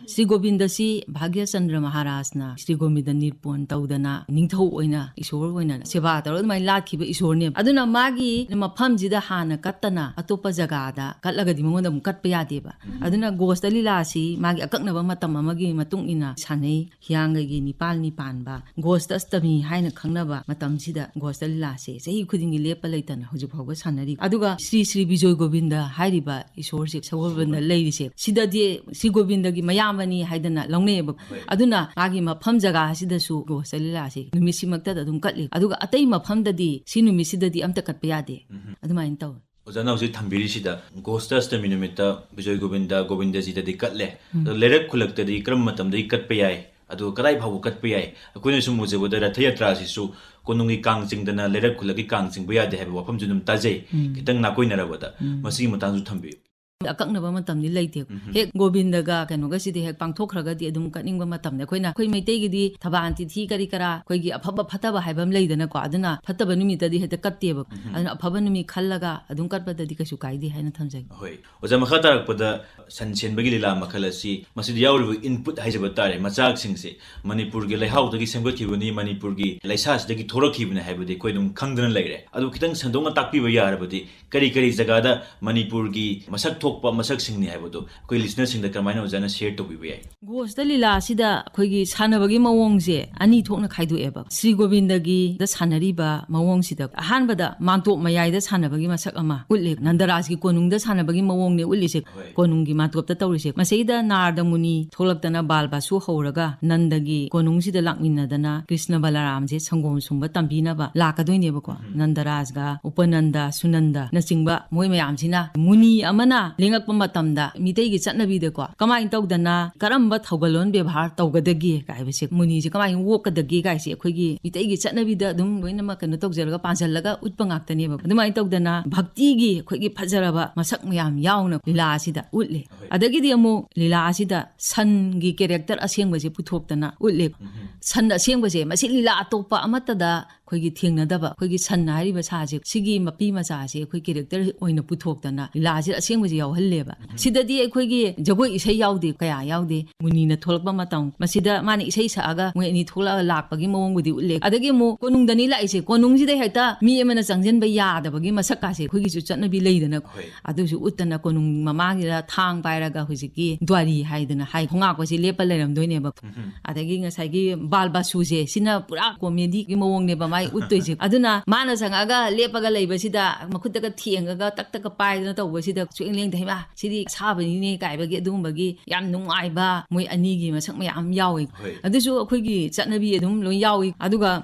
ꯁ꯭ꯔꯤ ꯒꯣꯕꯤꯟꯗꯁꯤ ꯚꯥꯒ꯭ꯌꯆꯟꯗ꯭ꯔ ꯃꯍꯥꯔꯥꯖꯅ ꯁ꯭ꯔꯤ ꯒꯣꯕꯤꯟꯗ ꯅꯤꯔꯄꯣꯟ ꯇꯧꯗꯅ ꯅꯤꯡꯊꯧ ꯑꯣꯏꯅ, ꯏꯁꯣꯔ ꯑꯣꯏꯅ ꯁꯦꯕꯥ ꯇꯧꯔꯒ ꯑꯗꯨꯃꯥꯏꯅ ꯂꯥꯠꯈꯤꯕ ꯏꯁꯣꯔꯅꯦꯕ꯫ ꯑꯗꯨꯅ ꯃꯥꯒꯤ ꯃꯐꯝꯁꯤꯗ ꯍꯥꯟꯅ ꯀꯠꯇꯅ ꯑꯇꯣꯞꯄ ꯖꯒꯥꯗ ꯀꯠꯂꯒꯗꯤ ꯃꯉꯣꯟꯗ ꯑꯃꯨꯛ ꯀꯠꯄ ꯌꯥꯗꯦꯕ꯫ ꯑꯗꯨꯅ ꯒꯣꯁꯇ ꯂꯤꯂꯥꯁꯤ ꯃꯥꯒꯤ ꯑꯀꯛꯅꯕ ꯃꯇꯝ ꯑꯃꯒꯤ ꯃꯇꯨꯡ ꯏꯟꯅ ꯁꯥꯟꯅꯩ꯫ ꯍꯤꯌꯥꯡꯒꯩꯒꯤ ꯅꯤꯄꯥꯜꯅꯤ ꯄꯥꯟꯕ ꯒꯣꯁꯇ ꯑꯁꯇꯃꯤ ꯍꯥꯏꯅ ꯈꯪꯅꯕ ꯃꯇꯝꯁꯤꯗ ꯒꯣꯁꯇ ꯂꯤꯂꯥꯁꯦ ꯆꯍꯤ ꯈꯨꯗꯤꯡꯒꯤ ꯂꯦꯞꯄ ꯂꯩꯇꯅ ꯍꯧꯖꯤꯛ ꯐꯥꯎꯕ ꯁꯥꯟꯅꯔꯤ꯫ ꯑꯗꯨꯒ ꯁ꯭ꯔꯤ ꯁ꯭ꯔꯤ ꯕꯤꯖꯣꯏ ꯒꯣꯕꯤꯟꯗ ꯍꯥꯏꯔꯤꯕ ꯏꯁꯣꯔꯁꯦ, ꯁꯒꯣꯜꯕꯟꯗ ꯂꯩꯔꯤꯁꯦ, ꯁꯤꯗꯗꯤ ꯁ꯭ꯔꯤ ꯒꯣꯕꯤꯟꯗꯒꯤ ꯃꯌꯥꯝꯕꯅꯤ ꯍꯥꯏꯗꯅ ꯂꯧꯅꯩꯌꯦꯕ꯫ ꯑꯗꯨꯅ ꯃꯥꯒꯤ ꯃꯐꯝ ꯖꯒꯥ ꯑꯁꯤꯗꯁꯨ ꯒꯣꯁꯇ ꯂꯤꯂꯥꯁꯦ ꯅꯨꯃꯤꯠꯁꯤꯃꯛꯇꯗ ꯑꯗꯨꯝ ꯀꯠꯂꯤ꯫ ꯑꯗꯨꯒ ꯑꯇꯩ ꯃꯐꯝꯗꯗꯤ ꯁꯤ ꯅꯨꯃꯤꯠꯁꯤꯗꯗꯤ ꯑꯝꯇ ꯀꯠꯄ ꯌꯥꯗꯦ꯫ ꯑꯗꯨꯃꯥꯏꯅ ꯇꯧꯋꯦ꯫ ꯑꯣꯖꯥꯅ ꯍꯧꯖꯤꯛ ꯊꯝꯕꯤꯔꯤꯁꯤꯗ ꯒꯣꯁꯇ ꯑꯁꯇꯃꯤ ꯅꯨꯃꯤꯠꯇ ꯕꯤꯖꯣꯏ ꯒꯣꯕꯤꯟꯗ, ꯒꯣꯕꯤꯟꯗꯖꯤꯗꯗꯤ ꯀꯠꯂꯦ꯫ ꯑꯗꯣ ꯂꯩꯔꯛ ꯈꯨꯜꯂꯛꯇꯗꯤ ꯀꯔꯝꯕ ꯃꯇꯝꯗꯒꯤ ꯀꯠꯄ ꯌꯥꯏ? ꯑꯗꯨꯒ ꯀꯗꯥꯏ ꯐꯥꯎꯕ ꯀꯠꯄ ꯌꯥꯏ? ꯑꯩꯈꯣꯏꯅ ꯁꯨꯝ ꯎꯖꯕꯗ ꯔꯊ ꯌꯥꯇ꯭ꯔꯥꯁꯤꯁꯨ ꯀꯣꯅꯨꯡꯒꯤ ꯀꯥꯡ ꯆꯤꯡꯗꯅ ꯂꯩꯔꯛ ꯈꯨꯜꯂꯛꯀꯤ ꯀꯥꯡ ꯆꯤꯡꯕ ꯌꯥꯗꯦ ꯍꯥꯏꯕ ꯋꯥꯐꯝꯁꯨ ꯑꯗꯨꯝ ꯇꯥꯖꯩ꯫ ꯈꯤꯇꯪ ꯅꯥꯀꯣꯏꯅꯔꯕꯗ ꯃꯁꯤꯒꯤ ꯃꯇꯥꯡꯁꯨ ꯊꯝꯕꯤꯌꯨ꯫ ꯑꯀꯛꯅꯕ ꯃꯇꯝꯗꯤ ꯂꯩꯇꯦ꯫ ꯍꯦꯛ ꯒꯣꯕꯤꯟꯗꯒ ꯀꯩꯅꯣꯒꯁꯤꯗꯤ ꯍꯦꯛ ꯄꯥꯡꯊꯣꯛꯈ꯭ꯔꯒꯗꯤ ꯑꯗꯨꯝ ꯀꯠꯅꯤꯡꯕ ꯃꯇꯝꯗ, ꯑꯩꯈꯣꯏꯅ, ꯑꯩꯈꯣꯏ ꯃꯩꯇꯩꯒꯤꯗꯤ ꯊꯕꯥꯟ ꯇꯤꯊꯤ ꯀꯔꯤ ꯀꯔꯥ, ꯑꯩꯈꯣꯏꯒꯤ ꯑꯐꯕ ꯐꯠꯇꯕ ꯍꯥꯏꯕ ꯑꯃ ꯂꯩꯗꯅꯀꯣ, ꯑꯗꯨꯅ ꯐꯠꯇꯕ ꯅꯨꯃꯤꯠꯇꯗꯤ ꯍꯦꯛꯇ ꯀꯠꯇꯦꯕ꯫ ꯑꯗꯨꯅ ꯑꯐꯕ ꯅꯨꯃꯤꯠ ꯈꯜꯂꯒ ꯑꯗꯨꯝ ꯀꯠꯄꯗꯗꯤ ꯀꯩꯁꯨ ꯀꯥꯏꯗꯦ ꯍꯥꯏꯅ ꯊꯝꯖꯒꯦ꯫ ꯍꯣꯏ ꯑꯣꯖꯥ, ꯃꯈꯥ ꯇꯥꯔꯛꯄꯗ ꯁꯟ ꯁꯦꯟꯕꯒꯤ ꯂꯤꯂꯥ ꯃꯈꯜ ꯑꯁꯤ, ꯃꯁꯤꯗ ꯌꯥꯎꯔꯤꯕ ꯏꯟꯄꯨꯠ ꯍꯥꯏꯖꯕ ꯇꯥꯔꯦ, ꯃꯆꯥꯛꯁꯤꯡꯁꯦ ꯃꯅꯤꯄꯨꯔꯒꯤ ꯂꯩꯍꯥꯎꯗꯒꯤ ꯁꯦꯝꯒꯠꯈꯤꯕꯅꯤ, ꯃꯅꯤꯄꯨꯔꯒꯤ ꯂꯩꯁꯥꯁꯤꯗꯒꯤ ꯊꯣꯔꯛꯈꯤꯕꯅꯤ ꯍꯥꯏꯕꯗꯤ ꯑꯩꯈꯣꯏ ꯑꯗꯨꯝ ꯈꯪꯗꯅ ꯂꯩꯔꯦ꯫ ꯑꯗꯨ ꯈꯤꯇꯪ ꯁꯟꯗꯣꯛꯅ ꯇꯥꯛꯄꯤꯕ ꯌꯥꯔꯕꯗꯤ, ꯀꯔꯤ ꯀꯔꯤ ꯖꯒꯥꯗ ꯃꯅꯤꯄꯨꯔꯒꯤ ꯃꯁꯛ ꯊꯣꯛꯄ ꯃꯁꯛꯁꯤꯡꯅꯤ ꯍꯥꯏꯕꯗꯣ ꯑꯩꯈꯣꯏ ꯂꯤꯁꯅꯔꯁꯤꯡꯗ ꯀꯔꯝꯍꯥꯏꯅ ꯑꯣꯖꯥꯅ ꯁꯤꯌꯔ ꯇꯧꯕꯤꯕ ꯌꯥꯏ? ꯒꯣꯁꯇ ꯂꯤꯂꯥ ꯑꯁꯤꯗ ꯑꯩꯈꯣꯏꯒꯤ ꯁꯥꯟꯅꯕꯒꯤ ꯃꯑꯣꯡꯁꯦ ꯑꯅꯤ ꯊꯣꯛꯅ ꯈꯥꯏꯗꯣꯛꯑꯦꯕ꯫ ꯁ꯭ꯔꯤ ꯒꯣꯕꯤꯟꯗꯒꯤꯗ ꯁꯥꯟꯅꯔꯤꯕ ꯃꯑꯣꯡꯁꯤꯗ ꯑꯍꯥꯟꯕꯗ ꯃꯥꯟꯇꯣꯞ ꯃꯌꯥꯏꯗ ꯁꯥꯟꯅꯕꯒꯤ ꯃꯁꯛ ꯑꯃ ꯎꯠꯂꯦ꯫ ꯅꯟꯗꯔꯥꯖꯒꯤ ꯀꯣꯅꯨꯡꯗ ꯁꯥꯟꯅꯕꯒꯤ ꯃꯑꯣꯡꯅꯦ ꯎꯠꯂꯤꯁꯦ꯫ ꯍꯣꯏ꯫ ꯀꯣꯅꯨꯡꯒꯤ ꯃꯥꯟꯇꯣꯞꯇ ꯇꯧꯔꯤꯁꯦ꯫ ꯃꯁꯤꯗ ꯅꯥꯔꯗ ꯃꯨꯅꯤ ꯊꯣꯛꯂꯛꯇꯅ ꯕꯥꯜ ꯕꯥꯁꯨ ꯍꯧꯔꯒ ꯅꯟꯗꯒꯤ ꯀꯣꯅꯨꯡꯁꯤꯗ ꯂꯥꯛꯃꯤꯟꯅꯗꯅ ꯀ꯭ꯔꯤꯁꯅ ꯕꯂꯔꯥꯝꯁꯦ ꯁꯪꯒꯣꯝ ꯁꯨꯝꯕ ꯇꯝꯕꯤꯅꯕ ꯂꯥꯛꯀꯗꯣꯏꯅꯦꯕꯀꯣ꯫ ꯎꯝ꯫ ꯅꯟꯗꯔꯥꯖꯒ ꯎꯄꯅꯟꯗ, ꯁꯨꯅꯟꯗꯅꯆꯤꯡꯕ ꯃꯣꯏ ꯃꯌꯥꯝꯁꯤꯅ ꯃꯨꯅꯤ ꯑꯃꯅ ꯂꯦꯡꯉꯛꯄ ꯃꯇꯝꯗ ꯃꯤꯇꯩꯒꯤ ꯆꯠꯅꯕꯤꯗꯀꯣ ꯀꯃꯥꯏꯅ ꯇꯧꯗꯅ ꯀꯔꯝꯕ ꯊꯧꯒꯜꯂꯣꯟ ꯕꯦꯕꯥꯔ ꯇꯧꯒꯗꯒꯦ ꯀꯥꯏꯕꯁꯦ, ꯃꯨꯅꯤꯁꯦ ꯀꯃꯥꯏꯅ ꯑꯣꯛꯀꯗꯒꯦ ꯀꯥꯏꯁꯦ ꯑꯩꯈꯣꯏꯒꯤ ꯃꯤꯇꯩꯒꯤ ꯆꯠꯅꯕꯤꯗ ꯑꯗꯨꯝ ꯂꯣꯏꯅꯃꯛ ꯀꯩꯅꯣ ꯇꯧꯖꯔꯒ ꯄꯥꯟꯁꯤꯜꯂꯒ ꯎꯠꯄ ꯉꯥꯛꯇꯅꯦꯕ꯫ ꯑꯗꯨꯃꯥꯏꯅ ꯇꯧꯗꯅ ꯚꯛꯇꯤꯒꯤ ꯑꯩꯈꯣꯏꯒꯤ ꯐꯖꯔꯕ ꯃꯁꯛ ꯃꯌꯥꯝ ꯌꯥꯎꯅ ꯂꯤꯂꯥ ꯑꯁꯤꯗ ꯎꯠꯂꯦ꯫ ꯍꯣꯏ꯫ ꯑꯗꯒꯤꯗꯤ ꯑꯃꯨꯛ ꯂꯤꯂꯥ ꯑꯁꯤꯗ ꯁꯟꯒꯤ ꯀꯦꯔꯦꯛꯇꯔ ꯑꯁꯦꯡꯕꯁꯦ ꯄꯨꯊꯣꯛꯇꯅ ꯎꯠꯂꯦ꯫ ꯎꯝ꯫ ꯁꯟ ꯑꯁꯦꯡꯕꯁꯦ ꯃꯁꯤ ꯂꯤꯂꯥ ꯑꯇꯣꯞꯄ ꯑꯃꯠꯇꯗ ꯑꯩꯈꯣꯏꯒꯤ ꯊꯦꯡꯅꯗꯕ, ꯑꯩꯈꯣꯏꯒꯤ ꯁꯟ ꯍꯥꯏꯔꯤꯕ ꯁꯥꯁꯦ, ꯁꯤꯒꯤ ꯃꯄꯤ ꯃꯆꯥꯁꯦ ꯑꯩꯈꯣꯏ ꯀꯦꯔꯦꯛꯇꯔ ꯑꯣꯏꯅ ꯄꯨꯊꯣꯛꯇꯅ ꯂꯤꯂꯥꯁꯤꯗ ꯑꯁꯦꯡꯕꯁꯦ ꯌꯥꯎꯍꯜꯂꯦꯕ꯫ ꯎꯝ꯫ ꯁꯤꯗꯗꯤ ꯑꯩꯈꯣꯏꯒꯤ ꯖꯒꯣꯏ ꯏꯁꯩ ꯌꯥꯎꯗꯦ, ꯀꯌꯥ ꯌꯥꯎꯗꯦ꯫ ꯃꯨꯅꯤꯅ ꯊꯣꯛꯂꯛꯄ ꯃꯇꯝ, ꯃꯁꯤꯗ ꯃꯥꯅ ꯏꯁꯩ ꯁꯛꯑꯒ ꯃꯣꯏ ꯑꯅꯤ ꯊꯣꯛꯂꯛꯑꯒ ꯂꯥꯛꯄꯒꯤ ꯃꯑꯣꯡꯕꯨꯗꯤ ꯎꯠꯂꯦ꯫ ꯑꯗꯒꯤ ꯑꯃꯨꯛ ꯀꯣꯅꯨꯡꯗꯅꯤ ꯂꯥꯛꯏꯁꯦ, ꯀꯣꯅꯨꯡꯁꯤꯗ ꯍꯦꯛꯇ ꯃꯤ ꯑꯃꯅ ꯆꯪꯁꯤꯟꯕ ꯌꯥꯗꯕꯒꯤ ꯃꯁꯛꯀꯥꯁꯦ ꯑꯩꯈꯣꯏꯒꯤꯁꯨ ꯆꯠꯅꯕꯤ ꯂꯩꯗꯅ꯫ ꯍꯣꯏ꯫ ꯑꯗꯨꯁꯨ ꯎꯠꯇꯅ ꯀꯣꯅꯨꯡ ꯃꯃꯥꯡꯁꯤꯗ ꯊꯥꯡ ꯄꯥꯏꯔꯒ ꯍꯧꯖꯤꯛꯀꯤ ꯗ꯭ꯋꯥꯔꯤ ꯍꯥꯏꯗꯅ ꯍꯥꯏ, ꯈꯣꯡꯉꯥꯛꯄꯁꯤ ꯂꯦꯞꯄ ꯂꯩꯔꯝꯗꯣꯏꯅꯦꯕ꯫ ꯎꯝ꯫ ꯑꯗꯒꯤ ꯉꯁꯥꯏꯒꯤ ꯕꯥꯜ ꯕꯥꯁꯨꯁꯦ, ꯁꯤꯅ ꯄꯨꯔꯥ ꯀꯣꯃꯦꯗꯤꯒꯤ ꯃꯑꯣꯡꯅꯦꯕ ꯃꯥꯏ ꯎꯠꯇꯣꯏꯁꯦ꯫ ꯑꯗꯨꯅ ꯃꯥꯅ ꯆꯪꯉꯛꯑꯒ ꯂꯦꯞꯄꯒ ꯂꯩꯕꯁꯤꯗ, ꯃꯈꯨꯠꯇꯒ ꯊꯦꯡꯉꯒ ꯇꯛ ꯇꯛꯀ ꯄꯥꯏꯗꯅ ꯇꯧꯕꯁꯤꯗ ꯁꯨꯛꯌꯦꯡ ꯂꯦꯡꯗꯦ, "ꯍꯩꯃꯥ, ꯁꯤꯗꯤ ꯑꯁꯥꯕꯅꯤꯅꯦ" ꯀꯥꯏꯕꯒꯤ ꯑꯗꯨꯒꯨꯝꯕꯒꯤ ꯌꯥꯝ ꯅꯨꯡꯉꯥꯏꯕ ꯃꯣꯏ ꯑꯅꯤꯒꯤ ꯃꯁꯛ ꯃꯌꯥꯝ ꯌꯥꯎꯋꯤ꯫ ꯍꯣꯏ꯫ ꯑꯗꯨꯁꯨ ꯑꯩꯈꯣꯏꯒꯤ ꯆꯠꯅꯕꯤ ꯑꯗꯨꯝ ꯂꯣꯏ ꯌꯥꯎꯏ꯫ ꯑꯗꯨꯒ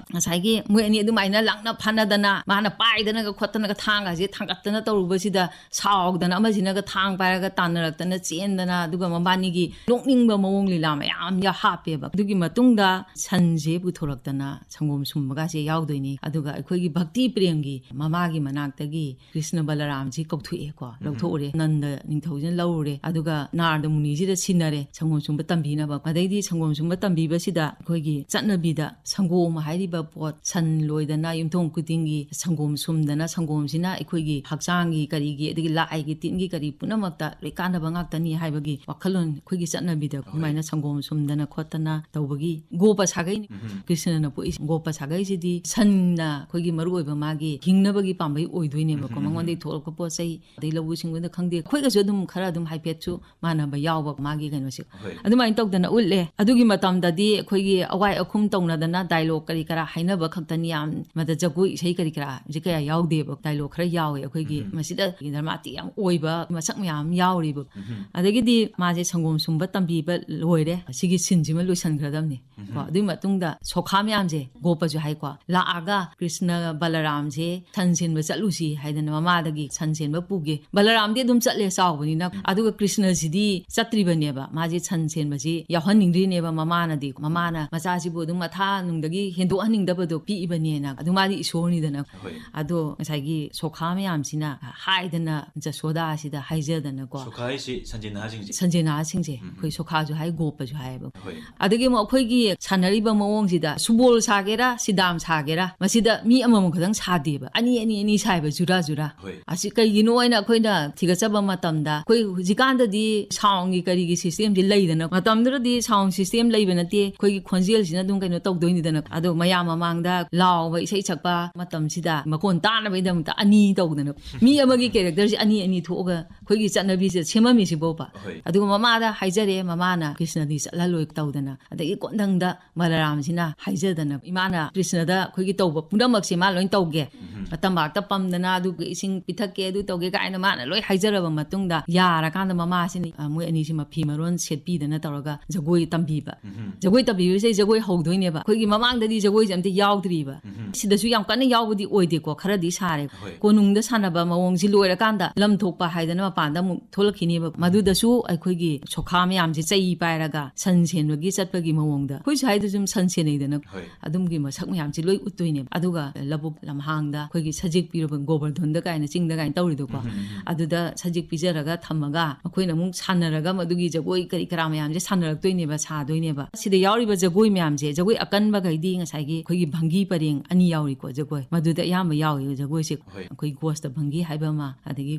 ꯉꯁꯥꯏꯒꯤ ꯃꯣꯏ ꯑꯅꯤ ꯑꯗꯨꯃꯥꯏꯅ ꯂꯥꯛꯅ ꯐꯅꯗꯅ, ꯃꯥꯅ ꯄꯥꯏꯗꯅꯒ ꯈꯣꯠꯇꯅꯒ ꯊꯥꯡꯒꯁꯦ ꯊꯥꯡꯒꯠꯇꯅ ꯇꯧꯔꯨꯕꯁꯤꯗ, ꯁꯥꯎꯗꯅ ꯑꯃꯁꯤꯅꯒ ꯊꯥꯡ ꯄꯥꯏꯔꯒ ꯇꯥꯟꯅꯔꯛꯇꯅ ꯆꯦꯟꯗꯅ, ꯑꯗꯨꯒ ꯃꯕꯥꯅꯤꯒꯤ ꯅꯣꯛꯅꯤꯡꯕ ꯃꯑꯣꯡ ꯂꯤꯂꯥ ꯃꯌꯥꯝ ꯌꯥ-, ꯍꯥꯞꯄꯦꯕ꯫ ꯑꯗꯨꯒꯤ ꯃꯇꯨꯡꯗ ꯁꯟꯁꯦ ꯄꯨꯊꯣꯔꯛꯇꯅ ꯁꯪꯒꯣꯝ ꯁꯨꯝꯕꯒꯁꯦ ꯌꯥꯎꯗꯣꯏꯅꯤ꯫ ꯑꯗꯨꯒ ꯑꯩꯈꯣꯏꯒꯤ ꯚꯛꯇꯤ ꯄ꯭ꯔꯦꯝꯒꯤ ꯃꯃꯥꯒꯤ ꯃꯅꯥꯛꯇꯒꯤ ꯀ꯭ꯔꯤꯁꯅ ꯕꯂꯔꯥꯝꯁꯤ ꯀꯧꯊꯣꯛꯑꯦꯀꯣ, ꯎꯝ꯫ ꯂꯧꯊꯣꯛꯎꯔꯦ꯫ ꯅꯟꯗ ꯅꯤꯡꯊꯧꯁꯤꯅ ꯂꯧꯔꯨꯔꯦ꯫ ꯑꯗꯨꯒ ꯅꯥꯔꯗ ꯃꯨꯅꯤꯁꯤꯗ ꯁꯤꯟꯅꯔꯦ ꯁꯪꯒꯣꯝ ꯁꯨꯝꯕ ꯇꯝꯕꯤꯅꯕ꯫ ꯑꯗꯩꯗꯤ ꯁꯪꯒꯣꯝ ꯁꯨꯝꯕ ꯇꯝꯕꯤꯕꯁꯤꯗ ꯑꯩꯈꯣꯏꯒꯤ ꯆꯠꯅꯕꯤꯗ ꯁꯪꯒꯣꯝ ꯍꯥꯏꯔꯤꯕ ꯄꯣꯠ, ꯁꯟ ꯂꯣꯏꯗꯅ ꯌꯨꯝꯊꯣꯡ ꯈꯨꯗꯤꯡꯒꯤ ꯁꯪꯒꯣꯝ ꯁꯨꯝꯗꯅ, ꯁꯪꯒꯣꯝꯁꯤꯅ ꯑꯩꯈꯣꯏꯒꯤ ꯍꯛꯆꯥꯡꯒꯤ ꯀꯔꯤꯒꯤ, ꯑꯗꯒꯤ ꯂꯥꯏꯒꯤ ꯇꯤꯟꯒꯤ ꯀꯔꯤ ꯄꯨꯝꯅꯃꯛꯇ ꯂꯣꯏ ꯀꯥꯟꯅꯕ ꯉꯥꯛꯇꯅꯤ ꯍꯥꯏꯕꯒꯤ ꯋꯥꯈꯜꯂꯣꯟ ꯑꯩꯈꯣꯏꯒꯤ ꯆꯠꯅꯕꯤꯗ ꯍꯣꯏ꯫ ꯑꯗꯨꯃꯥꯏꯅ ꯁꯪꯒꯣꯝ ꯁꯨꯝꯗꯅ ꯈꯣꯠꯇꯅ ꯇꯧꯕꯒꯤ ꯒꯣꯄ ꯁꯥꯒꯩꯅꯤ꯫ ꯎꯝ꯫ ꯀ꯭ꯔꯤꯁꯅꯅ ꯄꯣꯛꯏ꯫ ꯒꯣꯄ ꯁꯥꯒꯩꯁꯤꯗꯤ ꯁꯟꯅ ꯑꯩꯈꯣꯏꯒꯤ ꯃꯔꯨꯑꯣꯏꯕ ꯃꯥꯒꯤ ꯍꯤꯡꯅꯕꯒꯤ ꯄꯥꯝꯕꯩ ꯑꯣꯏꯗꯣꯏꯅꯦꯕꯀꯣ꯫ ꯎꯝ, ꯎꯝ, ꯃꯉꯣꯟꯗꯒꯤ ꯎꯝ꯫ ꯊꯣꯛꯂꯛꯄ ꯄꯣꯠ ꯆꯩ, ꯑꯗꯩ ꯂꯧꯎ ꯁꯤꯡꯎꯗ ꯈꯪꯗꯦ, ꯑꯩꯈꯣꯏꯒꯁꯨ ꯑꯗꯨꯝ ꯈꯔ ꯑꯗꯨꯝ ꯍꯥꯏꯐꯦꯠꯁꯨ ꯃꯥꯟꯅꯕ ꯌꯥꯎꯕ ꯃꯥꯒꯤ ꯀꯩꯅꯣꯁꯦ꯫ ꯍꯣꯏ꯫ ꯑꯗꯨꯃꯥꯏꯅ ꯇꯧꯗꯅ ꯎꯠꯂꯦ꯫ ꯑꯗꯨꯒꯤ ꯃꯇꯝꯗꯗꯤ ꯑꯩꯈꯣꯏꯒꯤ ꯑꯋꯥꯏ ꯑꯈꯨꯝ ꯇꯧꯅꯗꯅ ꯗꯥꯏꯂꯣꯛ ꯀꯔꯤ ꯀꯔꯥ ꯍꯥꯏꯅꯕ ꯈꯛꯇꯅꯤ, ꯌꯥꯝ ꯃꯗ ꯖꯒꯣꯏ ꯏꯁꯩ ꯀꯔꯤ ꯀꯔꯥꯁꯦ ꯀꯌꯥ ꯌꯥꯎꯗꯦꯕ꯫ ꯗꯥꯏꯂꯣꯛ ꯈꯔ ꯌꯥꯎꯋꯦ ꯑꯩꯈꯣꯏꯒꯤ꯫ ꯎꯝ꯫ ꯃꯁꯤꯗ ꯗ꯭ꯔꯃꯥꯇꯤꯛ ꯌꯥꯝ ꯑꯣꯏꯕ ꯃꯁꯛ ꯃꯌꯥꯝ ꯑꯃ ꯌꯥꯎꯔꯤꯕ꯫ ꯎꯝ꯫ ꯑꯗꯒꯤꯗꯤ ꯃꯥꯁꯦ ꯁꯪꯒꯣꯝ ꯁꯨꯝꯕ ꯇꯝꯕꯤꯕ ꯂꯣꯏꯔꯦ, ꯁꯤꯒꯤ ꯁꯤꯟꯁꯤꯃ ꯂꯣꯏꯁꯤꯟꯈ꯭ꯔꯗꯕꯅꯤ꯫ ꯎꯝ꯫ ꯀꯣ, ꯑꯗꯨꯒꯤ ꯃꯇꯨꯡꯗ ꯁꯣꯈꯥ ꯃꯌꯥꯝꯁꯦ, ꯒꯣꯄꯁꯨ ꯍꯥꯏꯀꯣ, ꯂꯥꯛꯑꯒ ꯀ꯭ꯔꯤꯁꯅ ꯕꯂꯔꯥꯝꯁꯦ ꯁꯟ ꯁꯦꯟꯕ ꯆꯠꯂꯨꯁꯤ ꯍꯥꯏꯗꯅ ꯃꯃꯥꯗꯒꯤ ꯁꯟ ꯁꯦꯟꯕ ꯄꯨꯒꯦ꯫ ꯕꯂꯔꯥꯝꯗꯤ ꯑꯗꯨꯝ ꯆꯠꯂꯦ ꯆꯥꯎꯕꯅꯤꯅ꯫ ꯎꯝ꯫ ꯑꯗꯨꯒ ꯀ꯭ꯔꯤꯁꯅꯁꯤꯗꯤ ꯆꯠꯇ꯭ꯔꯤꯕꯅꯦꯕ꯫ ꯃꯥꯁꯦ ꯁꯟ ꯁꯦꯟꯕꯁꯤ ꯌꯥꯎꯍꯟꯅꯤꯡꯗ꯭ꯔꯤꯅꯦꯕ ꯃꯃꯥꯅꯗꯤ꯫ ꯃꯃꯥꯅ ꯃꯆꯥꯁꯤꯕꯨ ꯑꯗꯨꯝ ꯃꯊꯥ ꯅꯨꯡꯗꯒꯤ ꯍꯦꯟꯗꯣꯛꯍꯟꯅꯤꯡꯗꯕꯗꯣ ꯄꯤꯛꯏꯕꯅꯦꯅ꯫ ꯑꯗꯨ ꯃꯥꯗꯤ ꯏꯁꯣꯔꯅꯤꯗꯅ꯫ ꯍꯣꯏ꯫ ꯑꯗꯣ ꯉꯁꯥꯏꯒꯤ ꯁꯣꯈꯥ ꯃꯌꯥꯝꯁꯤꯅ ꯍꯥꯏꯗꯅ ꯖꯁꯣꯗꯥꯁꯤꯗ ꯍꯥꯏꯖꯗꯅꯀꯣ꯫ ꯁꯣꯈꯥ ꯍꯥꯏꯁꯤ ꯁꯟꯖꯦꯟꯅꯥꯁꯤꯡꯁꯦ? ꯁꯟꯖꯦꯟꯅꯥꯁꯤꯡꯁꯦ꯫ ꯎꯝ, ꯎꯝ꯫ ꯑꯩꯈꯣꯏ ꯁꯣꯈꯥꯁꯨ ꯍꯥꯏ, ꯒꯣꯄꯁꯨ ꯍꯥꯏꯌꯦꯕ꯫ ꯍꯣꯏ꯫ ꯑꯗꯒꯤ ꯑꯃꯨꯛ ꯑꯩꯈꯣꯏꯒꯤ ꯁꯥꯟꯅꯔꯤꯕ ꯃꯑꯣꯡꯁꯤꯗ ꯁꯨꯕꯣꯜ ꯁꯥꯒꯦꯔꯥ, ꯁꯤꯗꯥꯝ ꯁꯥꯒꯦꯔꯥ, ꯃꯁꯤꯗ ꯃꯤ ꯑꯃꯃꯝ ꯈꯛꯇꯪ ꯁꯥꯗꯦꯕ, ꯑꯅꯤ, ꯑꯅꯤ, ꯑꯅꯤ ꯁꯥꯏꯕ, ꯖꯨꯔꯥ, ꯖꯨꯔꯥ꯫ ꯍꯣꯏ꯫ ꯑꯁꯤ ꯀꯩꯒꯤꯅꯣ ꯍꯥꯏꯅ ꯑꯩꯈꯣꯏꯅ ꯊꯤꯒꯠꯆꯕ ꯃꯇꯝꯗ, ꯑꯩꯈꯣꯏ ꯍꯧꯖꯤꯛꯀꯥꯟꯗꯗꯤ ꯁꯥꯎꯟꯒꯤ ꯀꯔꯤꯒꯤ ꯁꯤꯁꯇꯦꯝꯁꯤ ꯂꯩꯗꯅ, ꯃꯇꯝꯗꯨꯗꯗꯤ ꯁꯥꯎꯟ ꯁꯤꯁꯇꯦꯝ ꯂꯩꯕ ꯅꯠꯇꯦ, ꯑꯩꯈꯣꯏꯒꯤ ꯈꯣꯟꯖꯦꯜꯁꯤꯅ ꯑꯗꯨꯝ ꯀꯩꯅꯣ ꯇꯧꯗꯣꯏꯅꯤꯗꯅ꯫ ꯑꯗꯣ ꯃꯌꯥꯝ ꯃꯃꯥꯡꯗ ꯂꯥꯎꯕ, ꯏꯁꯩ ꯁꯛꯄ ꯃꯇꯝꯁꯤꯗ ꯃꯈꯣꯟ ꯇꯥꯅꯕꯒꯤꯗꯃꯛꯇ ꯑꯅꯤ ꯇꯧꯗꯅ, ꯃꯤ ꯑꯃꯒꯤ ꯀꯦꯔꯦꯛꯇꯔꯁꯤ ꯑꯅꯤ ꯑꯅꯤ ꯊꯣꯛꯑꯒ ꯑꯩꯈꯣꯏꯒꯤ ꯆꯠꯅꯕꯤꯁꯦ ꯁꯦꯝꯃꯝꯃꯤꯁꯤꯕꯣꯕ꯫ ꯍꯣꯏ꯫ ꯑꯗꯨꯒ ꯃꯃꯥꯗ ꯍꯥꯏꯖꯔꯦ, ꯃꯃꯥꯅ ꯀ꯭ꯔꯤꯁꯅꯗꯤ ꯆꯠꯍꯜꯂꯣꯏ ꯇꯧꯗꯅ, ꯑꯗꯒꯤ ꯀꯣꯟꯊꯪꯗ ꯕꯂꯔꯥꯝꯁꯤꯅ ꯍꯥꯏꯖꯗꯅ, ꯏꯃꯥꯅ ꯀ꯭ꯔꯤꯁꯅꯗ ꯑꯩꯈꯣꯏꯒꯤ ꯇꯧꯕ ꯄꯨꯝꯅꯃꯛꯁꯦ ꯃꯥ ꯂꯣꯏ ꯇꯧꯒꯦ, ꯎꯝ꯫ ꯇꯝꯄꯥꯛꯇ ꯄꯝꯗꯅ ꯑꯗꯨꯒ ꯏꯁꯤꯡ ꯄꯤꯊꯛꯀꯦ, ꯑꯗꯨ ꯇꯧꯒꯦ ꯀꯥꯏꯅ ꯃꯥꯅ ꯂꯣꯏ ꯍꯥꯏꯖꯔꯕ ꯃꯇꯨꯡꯗ, ꯌꯥꯔꯀꯥꯟꯗ ꯃꯃꯥꯁꯤꯅ, ꯑ, ꯃꯣꯏ ꯑꯅꯤꯁꯤ ꯃꯐꯤ ꯃꯔꯣꯟ ꯁꯦꯠꯄꯤꯗꯅ ꯇꯧꯔꯒ ꯖꯒꯣꯏ ꯇꯝꯕꯤꯕ꯫ ꯎꯝ꯫ ꯖꯒꯣꯏ ꯇꯝꯕꯤꯕꯁꯦ ꯖꯒꯣꯏ ꯍꯧꯗꯣꯏꯅꯦꯕ꯫ ꯑꯩꯈꯣꯏꯒꯤ ꯃꯃꯥꯡꯗꯗꯤ ꯖꯒꯣꯏꯁꯦ ꯑꯝꯇ ꯌꯥꯎꯗ꯭ꯔꯤꯕ꯫ ꯎꯝ꯫ ꯁꯤꯗꯁꯨ ꯌꯥꯝ ꯀꯟꯅ ꯌꯥꯎꯕꯗꯤ ꯑꯣꯏꯗꯦꯀꯣ, ꯈꯔꯗꯤ ꯁꯥꯔꯦ꯫ ꯍꯣꯏ꯫ ꯀꯣꯅꯨꯡꯗ ꯁꯥꯟꯅꯕ ꯃꯑꯣꯡꯁꯤ ꯂꯣꯏꯔꯀꯥꯟꯗ ꯂꯝ ꯊꯣꯛꯄ ꯍꯥꯏꯗꯅ ꯃꯄꯥꯟꯗ ꯑꯃꯨꯛ ꯊꯣꯛꯂꯛꯈꯤꯅꯦꯕ꯫ ꯃꯗꯨꯗꯁꯨ ꯑꯩꯈꯣꯏꯒꯤ ꯁꯣꯈꯥ ꯃꯌꯥꯝꯁꯦ ꯆꯩ ꯄꯥꯏꯔꯒ ꯁꯟ ꯁꯦꯟꯕꯒꯤ ꯆꯠꯄꯒꯤ ꯃꯑꯣꯡꯗ, ꯑꯩꯈꯣꯏ ꯁ꯭ꯋꯥꯏꯗꯁꯨ ꯑꯗꯨꯝ ꯁꯟ ꯁꯦꯟꯅꯩꯗꯅ, ꯍꯣꯏ꯫ ꯑꯗꯨꯝꯒꯤ ꯃꯁꯛ ꯃꯌꯥꯝꯁꯦ ꯂꯣꯏ ꯎꯠꯇꯣꯏꯅꯦꯕ꯫ ꯑꯗꯨꯒ ꯂꯧꯕꯨꯛ ꯂꯝꯍꯥꯡꯗ ꯑꯩꯈꯣꯏꯒꯤ ꯁꯖꯤꯛ ꯄꯤꯔꯨꯕ, ꯒꯣꯕꯔꯙꯟꯗ ꯀꯥꯏꯅ ꯆꯤꯡꯗ ꯀꯥꯏꯅ ꯇꯧꯔꯤꯗꯣꯀꯣ꯫ ꯎꯝ, ꯎꯝ, ꯎꯝ꯫ ꯑꯗꯨꯗ ꯁꯖꯤꯛ ꯄꯤꯖꯔꯒ ꯊꯝꯃꯒ ꯃꯈꯣꯏꯅ ꯑꯃꯨꯛ ꯁꯥꯟꯅꯔꯒ ꯃꯗꯨꯒꯤ ꯖꯒꯣꯏ ꯀꯔꯤ ꯀꯔꯥ ꯃꯌꯥꯝꯁꯦ ꯁꯥꯟꯅꯔꯛꯇꯣꯏꯅꯦꯕ, ꯁꯥꯗꯣꯏꯅꯦꯕ꯫ ꯁꯤꯗ ꯌꯥꯎꯔꯤꯕ ꯖꯒꯣꯏ ꯃꯌꯥꯝꯁꯦ, ꯖꯒꯣꯏ ꯑꯀꯟꯕꯈꯩꯗꯤ ꯉꯁꯥꯏꯒꯤ ꯑꯩꯈꯣꯏꯒꯤ ꯚꯪꯒꯤ ꯄꯔꯦꯡ ꯑꯅꯤ ꯌꯥꯎꯔꯤꯀꯣ, ꯖꯒꯣꯏ ꯃꯗꯨꯗ ꯑꯌꯥꯝꯕ ꯌꯥꯎꯋꯦꯕ ꯖꯒꯣꯏꯁꯦ꯫ ꯍꯣꯏ꯫ ꯑꯩꯈꯣꯏ ꯒꯣꯁꯇ ꯚꯪꯒꯤ ꯍꯥꯏꯕ ꯑꯃ, ꯑꯗꯒꯤ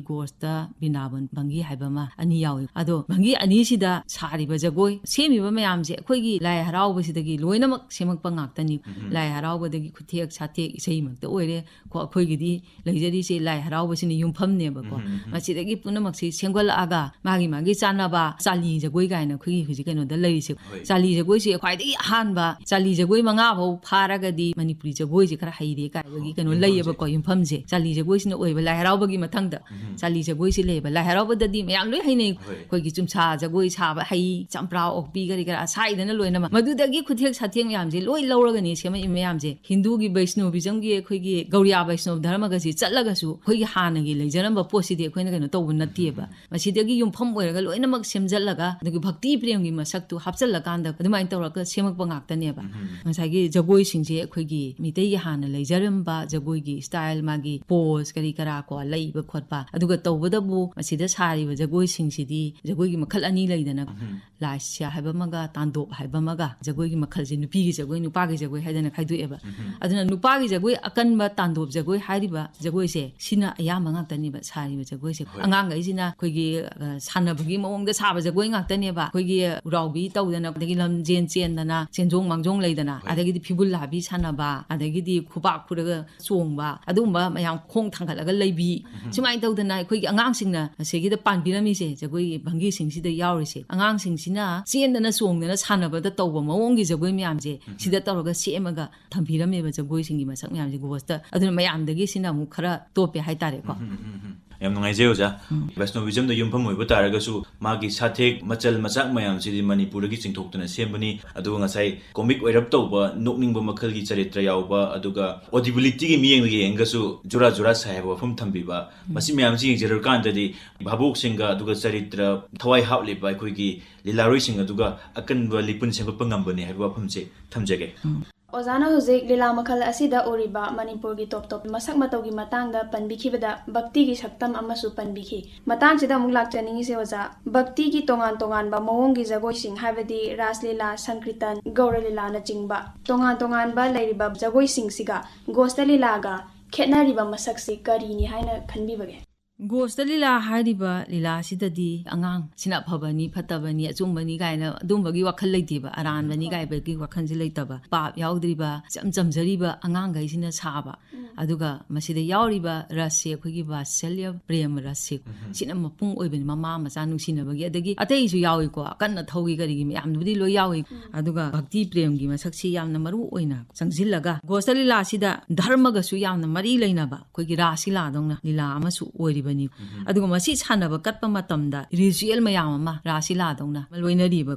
ꯒꯣꯁꯇ ꯕ꯭ꯔꯤꯟꯗꯥꯕꯟ ꯚꯪꯒꯤ ꯍꯥꯏꯕ ꯑꯃ, ꯑꯅꯤ ꯌꯥꯎꯋꯦ꯫ ꯑꯗꯣ ꯚꯪꯒꯤ ꯑꯅꯤꯁꯤꯗ ꯁꯥꯔꯤꯕ ꯖꯒꯣꯏ, ꯁꯦꯝꯃꯤꯕ ꯃꯌꯥꯝꯁꯦ ꯑꯩꯈꯣꯏꯒꯤ ꯂꯥꯏ ꯍꯔꯥꯎꯕꯁꯤꯗꯒꯤ ꯂꯣꯏꯅꯃꯛ ꯁꯦꯝꯃꯛꯄ ꯉꯥꯛꯇꯅꯤ꯫ ꯎꯝ꯫ ꯂꯥꯏ ꯍꯔꯥꯎꯕꯗꯒꯤ ꯈꯨꯊꯦꯛ ꯁꯥꯊꯦꯛ ꯏꯁꯩꯃꯛꯇ ꯑꯣꯏꯔꯦ꯫ ꯀꯣ, ꯑꯩꯈꯣꯏꯒꯤꯗꯤ ꯂꯩꯖꯔꯤꯁꯦ ꯂꯥꯏ ꯍꯔꯥꯎꯕꯁꯤꯅ ꯌꯨꯝꯐꯝꯅꯦꯕꯀꯣ꯫ ꯎꯝ, ꯎꯝ, ꯎꯝ꯫ ꯃꯁꯤꯗꯒꯤ ꯄꯨꯝꯅꯃꯛꯁꯤ ꯁꯦꯝꯒꯠꯂꯛꯑꯒ ꯃꯥꯒꯤ ꯃꯥꯒꯤ ꯆꯥꯟꯅꯕ ꯆꯥꯂꯤ ꯖꯒꯣꯏ ꯀꯥꯏꯅ ꯑꯩꯈꯣꯏꯒꯤ ꯍꯧꯖꯤꯛ ꯀꯩꯅꯣꯗ ꯂꯩꯔꯤꯁꯦ꯫ ꯍꯣꯏ꯫ ꯆꯥꯂꯤ ꯖꯒꯣꯏꯁꯦ ꯈ꯭ꯋꯥꯏꯗꯒꯤ ꯑꯍꯥꯟꯕ, ꯆꯥꯂꯤ ꯖꯒꯣꯏ ꯃꯉꯥ ꯐꯥꯎ ꯐꯥꯔꯒꯗꯤ ꯃꯅꯤꯄꯨꯔꯤ ꯖꯒꯣꯏꯁꯦ ꯈꯔ ꯍꯩꯔꯦ ꯀꯥꯏꯕꯒꯤ ꯀꯩꯅꯣ ꯌꯨꯝꯐꯝꯁꯦ꯫ ꯂꯩꯌꯦꯕꯀꯣ, ꯌꯨꯝꯐꯝꯁꯦ꯫ ꯆꯥꯂꯤ ꯖꯒꯣꯏꯁꯤꯅ ꯑꯣꯏꯕ ꯂꯥꯏ ꯍꯔꯥꯎꯕꯒꯤ ꯃꯊꯪꯗ꯫ ꯎꯝ꯫ ꯆꯥꯂꯤ ꯖꯒꯣꯏꯁꯤ ꯂꯩꯌꯦꯕ꯫ ꯂꯥꯏ ꯍꯔꯥꯎꯕꯗꯗꯤ ꯃꯌꯥꯝ ꯂꯣꯏ ꯍꯩꯅꯩ꯫ ꯍꯣꯏ꯫ ꯑꯩꯈꯣꯏꯒꯤ ꯆꯨꯝꯁꯥ ꯖꯒꯣꯏ ꯁꯥꯕ ꯍꯩ, ꯆꯝꯄ꯭ꯔꯥ ꯑꯣꯛꯄꯤ ꯀꯔꯤ ꯀꯔꯥ ꯁꯥꯏꯗꯅ ꯂꯣꯏꯅꯃꯛ꯫ ꯃꯗꯨꯗꯒꯤ ꯈꯨꯊꯦꯛ ꯁꯥꯊꯦꯛ ꯃꯌꯥꯝꯁꯦ ꯂꯣꯏ ꯂꯧꯔꯒꯅꯤ ꯁꯦꯝꯃꯛꯏ ꯃꯌꯥꯝꯁꯦ꯫ ꯍꯤꯟꯗꯨꯒꯤ ꯕꯩꯁꯅꯣꯕꯤꯖꯝꯒꯤ, ꯑꯩꯈꯣꯏꯒꯤ ꯒꯧꯔꯤꯌꯥ ꯕꯩꯁꯅꯣꯕ ꯙꯔꯃꯒꯁꯤ ꯆꯠꯂꯒꯁꯨ ꯑꯩꯈꯣꯏꯒꯤ ꯍꯥꯟꯅꯒꯤ ꯂꯩꯖꯔꯝꯕ ꯄꯣꯠꯁꯤꯗꯤ ꯑꯩꯈꯣꯏꯅ ꯀꯩꯅꯣ ꯇꯧꯕ ꯅꯠꯇꯦꯕ꯫ ꯎꯝ꯫ ꯃꯁꯤꯗꯒꯤ ꯌꯨꯝꯐꯝ ꯑꯣꯏꯔꯒ ꯂꯣꯏꯅꯃꯛ ꯁꯦꯝꯖꯜꯂꯒ, ꯑꯗꯨꯒ ꯚꯛꯇꯤ ꯄ꯭ꯔꯦꯝꯒꯤ ꯃꯁꯛꯇꯨ ꯍꯥꯞꯆꯜꯂꯀꯥꯟꯗ ꯑꯗꯨꯃꯥꯏꯅ ꯇꯧꯔꯒ ꯁꯦꯝꯃꯛꯄ ꯉꯥꯛꯇꯅꯦꯕ꯫ ꯎꯝ꯫ ꯉꯁꯥꯏꯒꯤ ꯖꯒꯣꯏꯁꯤꯡꯁꯦ ꯑꯩꯈꯣꯏꯒꯤ ꯃꯤꯇꯩꯒꯤ ꯍꯥꯟꯅ ꯂꯩꯖꯔꯝꯕ ꯖꯒꯣꯏꯒꯤ style, ꯃꯥꯒꯤ pose ꯀꯔꯤ ꯀꯔꯥ ꯀꯣ, ꯂꯩꯕ ꯈꯣꯠꯄ, ꯑꯗꯨꯒ ꯇꯧꯕꯇꯕꯨ ꯃꯁꯤꯗ ꯁꯥꯔꯤꯕ ꯖꯒꯣꯏꯁꯤꯡꯁꯤꯗꯤ ꯖꯒꯣꯏꯒꯤ ꯃꯈꯜ ꯑꯅꯤ ꯂꯩꯗꯅ, ꯎꯝ꯫ ꯂꯥꯏꯁ꯭ꯌꯥ ꯍꯥꯏꯕ ꯑꯃꯒ ꯇꯥꯟꯗꯣꯞ ꯍꯥꯏꯕ ꯑꯃꯒ꯫ ꯖꯒꯣꯏꯒꯤ ꯃꯈꯜꯁꯦ ꯅꯨꯄꯤꯒꯤ ꯖꯒꯣꯏ, ꯅꯨꯄꯥꯒꯤ ꯖꯒꯣꯏ ꯍꯥꯏꯗꯅ ꯈꯥꯏꯗꯣꯛꯑꯦꯕ꯫ ꯎꯝ꯫ ꯑꯗꯨꯅ ꯅꯨꯄꯥꯒꯤ ꯖꯒꯣꯏ ꯑꯀꯟꯕ ꯇꯥꯟꯗꯣꯞ ꯖꯒꯣꯏ ꯍꯥꯏꯔꯤꯕ ꯖꯒꯣꯏꯁꯦ, ꯁꯤꯅ ꯑꯌꯥꯝꯕ ꯉꯥꯛꯇꯅꯦꯕ ꯁꯥꯔꯤꯕ ꯖꯒꯣꯏꯁꯦ꯫ ꯍꯣꯏ꯫ ꯑꯉꯥꯡꯈꯩꯁꯤꯅ ꯑꯩꯈꯣꯏꯒꯤ, ꯑ, ꯁꯥꯟꯅꯕꯒꯤ ꯃꯑꯣꯡꯗ ꯁꯥꯕ ꯖꯒꯣꯏ ꯉꯥꯛꯇꯅꯦꯕ꯫ ꯑꯩꯈꯣꯏꯒꯤ ꯎꯔꯥꯎꯕꯤ ꯇꯧꯗꯅ, ꯑꯗꯒꯤ ꯂꯝꯖꯦꯟ ꯆꯦꯟꯗꯅ, ꯆꯦꯟꯖꯣꯡ ꯃꯥꯡꯖꯣꯡ ꯂꯩꯗꯅ, ꯍꯣꯏ꯫ ꯑꯗꯒꯤꯗꯤ ꯐꯤꯕꯨꯜ ꯂꯥꯕꯤ ꯁꯥꯟꯅꯕ, ꯑꯗꯒꯤꯗꯤ ꯈꯨꯕꯥꯛ ꯈꯨꯔꯒ ꯆꯣꯡꯕ, ꯑꯗꯨꯒꯨꯝꯕ ꯃꯌꯥꯝ, ꯈꯣꯡ ꯊꯥꯡꯒꯠꯂꯒ ꯂꯩꯕꯤ, ꯎꯝ꯫ ꯁꯨꯃꯥꯏꯅ ꯇꯧꯗꯅ ꯑꯩꯈꯣꯏꯒꯤ ꯑꯉꯥꯡꯁꯤꯡꯅ ꯉꯁꯤꯒꯤꯗ ꯄꯥꯟꯕꯤꯔꯝꯃꯤꯁꯦ, ꯖꯒꯣꯏ ꯚꯪꯒꯤꯁꯤꯡꯁꯤꯗ ꯌꯥꯎꯔꯤꯁꯦ, ꯑꯉꯥꯡꯁꯤꯡꯁꯤꯅ ꯆꯦꯟꯗꯅ ꯆꯣꯡꯗꯅ ꯁꯥꯟꯅꯕꯗ ꯇꯧꯕ ꯃꯑꯣꯡꯒꯤ ꯖꯒꯣꯏ ꯃꯌꯥꯝꯁꯦ, ꯎꯝ꯫ ꯁꯤꯗ ꯇꯧꯔꯒ ꯁꯦꯝꯃꯒ ꯊꯝꯕꯤꯔꯝꯃꯦꯕ ꯖꯒꯣꯏꯁꯤꯡꯒꯤ ꯃꯁꯛ ꯃꯌꯥꯝꯁꯦ ꯒꯣꯁꯇ꯫ ꯑꯗꯨꯅ ꯃꯌꯥꯝꯗꯒꯤ ꯁꯤꯅ ꯑꯃꯨꯛ ꯈꯔ ꯇꯣꯞꯄꯦ ꯍꯥꯏꯇꯥꯔꯦꯀꯣ꯫ ꯎꯝ, ꯎꯝ, ꯎꯝ, ꯎꯝ꯫ ꯌꯥꯝ ꯅꯨꯡꯉꯥꯏꯖꯩ ꯑꯣꯖꯥ꯫ ꯎꯝ꯫ ꯕꯩꯁꯅꯣꯕꯤꯖꯝꯗ ꯌꯨꯝꯐꯝ ꯑꯣꯏꯕ ꯇꯥꯔꯒꯁꯨ ꯃꯥꯒꯤ ꯁꯥꯊꯦꯛ ꯃꯆꯜ ꯃꯆꯥꯛ ꯃꯌꯥꯝꯁꯤꯗꯤ ꯃꯅꯤꯄꯨꯔꯗꯒꯤ ꯆꯤꯡꯊꯣꯛꯇꯨꯅ ꯁꯦꯝꯕꯅꯤ꯫ ꯑꯗꯨꯒ ꯉꯁꯥꯏ comic ꯑꯣꯏꯔꯞ ꯇꯧꯕ, ꯅꯣꯛꯅꯤꯡꯕ ꯃꯈꯜꯒꯤ ꯆꯔꯤꯇ꯭ꯔ ꯌꯥꯎꯕ, ꯑꯗꯨꯒ audibility ꯒꯤ ꯃꯤꯠꯌꯦꯡꯗ ꯌꯦꯡꯉꯒꯁꯨ ꯖꯨꯔꯥ ꯖꯨꯔꯥ ꯁꯥꯏ ꯍꯥꯏꯕ ꯋꯥꯐꯝ ꯊꯝꯕꯤꯕ, ꯎꯝ꯫ ꯃꯁꯤ ꯃꯌꯥꯝꯁꯤ ꯌꯦꯡꯖꯔꯀꯥꯟꯗꯗꯤ ꯚꯥꯕꯣꯛꯁꯤꯡꯒ ꯑꯗꯨꯒ ꯆꯔꯤꯇ꯭ꯔ ꯊꯋꯥꯏ ꯍꯥꯞꯂꯤꯕ ꯑꯩꯈꯣꯏꯒꯤ ꯂꯤꯂꯥꯔꯣꯏꯁꯤꯡ ꯑꯗꯨꯒ ꯑꯀꯟꯕ ꯂꯤꯄꯨꯟ ꯁꯦꯝꯒꯠꯄ ꯉꯝꯕꯅꯤ ꯍꯥꯏꯕ ꯋꯥꯐꯝꯁꯦ ꯊꯝꯖꯒꯦ꯫ ꯎꯝ꯫ ꯑꯣꯖꯥꯅ ꯍꯧꯖꯤꯛ ꯂꯤꯂꯥ ꯃꯈꯜ ꯑꯁꯤꯗ ꯎꯔꯤꯕ ꯃꯅꯤꯄꯨꯔꯒꯤ ꯇꯣꯞ ꯇꯣꯞꯄ ꯃꯁꯛ ꯃꯇꯧꯒꯤ ꯃꯇꯥꯡꯗ ꯄꯟꯕꯤꯈꯤꯕꯗ ꯚꯛꯇꯤꯒꯤ ꯁꯛꯇꯝ ꯑꯃꯁꯨ ꯄꯟꯕꯤꯈꯤ꯫ ꯃꯇꯥꯡꯁꯤꯗ ꯑꯃꯨꯛ ꯂꯥꯛꯆꯅꯤꯡꯉꯤꯁꯦ ꯑꯣꯖꯥ, ꯚꯛꯇꯤꯒꯤ ꯇꯣꯉꯥꯟ ꯇꯣꯉꯥꯟꯕ ꯃꯑꯣꯡꯒꯤ ꯖꯒꯣꯏꯁꯤꯡ, ꯍꯥꯏꯕꯗꯤ ꯔꯥꯁ ꯂꯤꯂꯥ, ꯁꯪꯀ꯭ꯔꯤꯇꯟ, ꯒꯧꯔ ꯂꯤꯂꯥꯅꯆꯤꯡꯕ ꯇꯣꯉꯥꯟ ꯇꯣꯉꯥꯟꯕ ꯂꯩꯔꯤꯕ ꯖꯒꯣꯏꯁꯤꯡꯁꯤꯒ ꯒꯣꯁꯇ ꯂꯤꯂꯥꯒ ꯈꯦꯠꯅꯔꯤꯕ ꯃꯁꯛꯁꯤ ꯀꯔꯤꯅꯤ ꯍꯥꯏꯅ ꯈꯟꯕꯤꯕꯒꯦ? ꯒꯣꯁꯇ ꯂꯤꯂꯥ ꯍꯥꯏꯔꯤꯕ ꯂꯤꯂꯥꯁꯤꯗꯗꯤ ꯑꯉꯥꯡ ꯁꯤꯅ ꯑꯐꯕꯅꯤ, ꯐꯠꯇꯕꯅꯤ, ꯑꯆꯨꯝꯕꯅꯤ ꯀꯥꯏꯅ ꯑꯗꯨꯝꯕꯒꯤ ꯋꯥꯈꯜ ꯂꯩꯇꯦꯕ, ꯑꯔꯥꯟꯕꯅꯤ ꯀꯥꯏꯕꯒꯤ ꯋꯥꯈꯜꯁꯦ ꯂꯩꯇꯕ, ꯄꯥꯞ ꯌꯥꯎꯗ꯭ꯔꯤꯕ, ꯏꯆꯝ ꯆꯝꯖꯔꯤꯕ ꯑꯉꯥꯡꯈꯩꯁꯤꯅ ꯁꯥꯕ꯫ ꯑꯗꯨꯒ ꯃꯁꯤꯗ ꯌꯥꯎꯔꯤꯕ ꯔꯁꯁꯦ ꯑꯩꯈꯣꯏꯒꯤ ꯋꯥꯠꯁꯜꯌ ꯄ꯭ꯔꯦꯝ ꯔꯁꯁꯦ, ꯁꯤꯅ ꯃꯄꯨꯡ ꯑꯣꯏꯕꯅꯤ, ꯃꯃꯥ ꯃꯆꯥ ꯅꯨꯡꯁꯤꯅꯕꯒꯤ꯫ ꯑꯗꯒꯤ ꯑꯇꯩꯁꯨ ꯌꯥꯎꯏꯀꯣ, ꯑꯀꯟ ꯑꯊꯧꯒꯤ ꯀꯔꯤꯒꯤ ꯃꯌꯥꯝꯗꯨꯕꯨꯗꯤ ꯂꯣꯏ ꯌꯥꯎꯏ꯫ ꯑꯗꯨꯒ ꯚꯛꯇꯤ ꯄ꯭ꯔꯦꯝꯒꯤ ꯃꯁꯛꯁꯤ ꯌꯥꯝꯅ ꯃꯔꯨ ꯑꯣꯏꯅ ꯆꯪꯁꯤꯜꯂꯒ ꯒꯣꯁꯇ ꯂꯤꯂꯥꯁꯤꯗ ꯙꯔꯃꯒꯁꯨ ꯌꯥꯝꯅ ꯃꯔꯤ ꯂꯩꯅꯕ ꯑꯩꯈꯣꯏꯒꯤ ꯔꯥꯁ ꯂꯤꯂꯥꯗꯧꯅ ꯂꯤꯂꯥ ꯑꯃꯁꯨ ꯑꯣꯏꯔꯤꯕꯅꯤ꯫ ꯑꯗꯨꯒ ꯃꯁꯤ ꯁꯥꯟꯅꯕ ꯀꯠꯄ ꯃꯇꯝꯗ ꯔꯤꯆꯨꯋꯦꯜ ꯃꯌꯥꯝ ꯑꯃ ꯔꯥꯁ ꯂꯤꯂꯥꯗꯧꯅ ꯂꯣꯏꯅꯔꯤꯕ꯫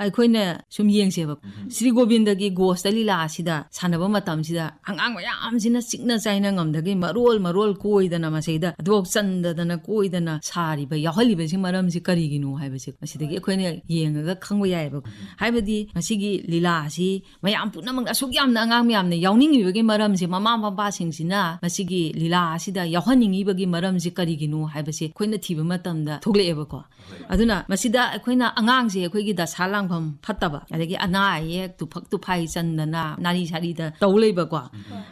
ꯑꯩꯈꯣꯏꯅ ꯁꯨꯝ ꯌꯦꯡꯁꯦꯕ, ꯁ꯭ꯔꯤ ꯒꯣꯕꯤꯟꯗꯒꯤ ꯒꯣꯁꯇ ꯂꯤꯂꯥ ꯑꯁꯤꯗ ꯁꯥꯟꯅꯕ ꯃꯇꯝꯁꯤꯗ ꯑꯉꯥꯡ ꯃꯌꯥꯝꯁꯤꯅ ꯆꯤꯛꯅ ꯆꯥꯏꯅ ꯉꯝꯗꯒꯩ ꯃꯔꯣꯜ ꯃꯔꯣꯜ ꯀꯣꯏꯗꯅ ꯃꯁꯤꯗ ꯑꯗꯨꯐꯥꯎ ꯆꯟꯗꯗꯅ ꯀꯣꯏꯗꯅ ꯁꯥꯔꯤꯕ, ꯌꯥꯎꯍꯜꯂꯤꯕꯁꯤ ꯃꯔꯝꯁꯤ ꯀꯔꯤꯒꯤꯅꯣ ꯍꯥꯏꯕꯁꯦ ꯃꯁꯤꯗꯒꯤ ꯑꯩꯈꯣꯏꯅ ꯌꯦꯡꯉꯒ ꯈꯪꯕ ꯌꯥꯏꯑꯕ꯫ ꯍꯥꯏꯕꯗꯤ ꯃꯁꯤꯒꯤ ꯂꯤꯂꯥ ꯑꯁꯤ ꯃꯌꯥꯝ ꯄꯨꯝꯅꯃꯛꯅ ꯑꯁꯨꯛ ꯌꯥꯝꯅ ꯑꯉꯥꯡ ꯃꯌꯥꯝꯅ ꯌꯥꯎꯅꯤꯡꯉꯤꯕꯒꯤ ꯃꯔꯝꯁꯦ, ꯃꯃꯥ ꯃꯄꯥꯁꯤꯡꯁꯤꯅ ꯃꯁꯤꯒꯤ ꯂꯤꯂꯥ ꯑꯁꯤꯗ ꯌꯥꯎꯍꯟꯅꯤꯡꯉꯤꯕꯒꯤ ꯃꯔꯝꯁꯦ ꯀꯔꯤꯒꯤꯅꯣ ꯍꯥꯏꯕꯁꯦ ꯑꯩꯈꯣꯏꯅ ꯊꯤꯕ ꯃꯇꯝꯗ ꯊꯣꯛꯂꯛꯑꯦꯕꯀꯣ꯫ ꯑꯗꯨꯅ ꯃꯁꯤꯗ ꯑꯩꯈꯣꯏꯅ ꯑꯉꯥꯡꯁꯦ ꯑꯩꯈꯣꯏꯒꯤ ꯗꯁꯥ ꯂꯥꯡꯐꯝ ꯐꯠꯇꯕ, ꯑꯗꯒꯤ ꯑꯅꯥ ꯑꯌꯦꯛ ꯇꯨꯐꯛ ꯇꯨꯐꯥꯏ ꯆꯟꯗꯅ ꯅꯥꯔꯤ ꯁꯥꯔꯤꯗ ꯇꯧ ꯂꯩꯕꯀꯣ,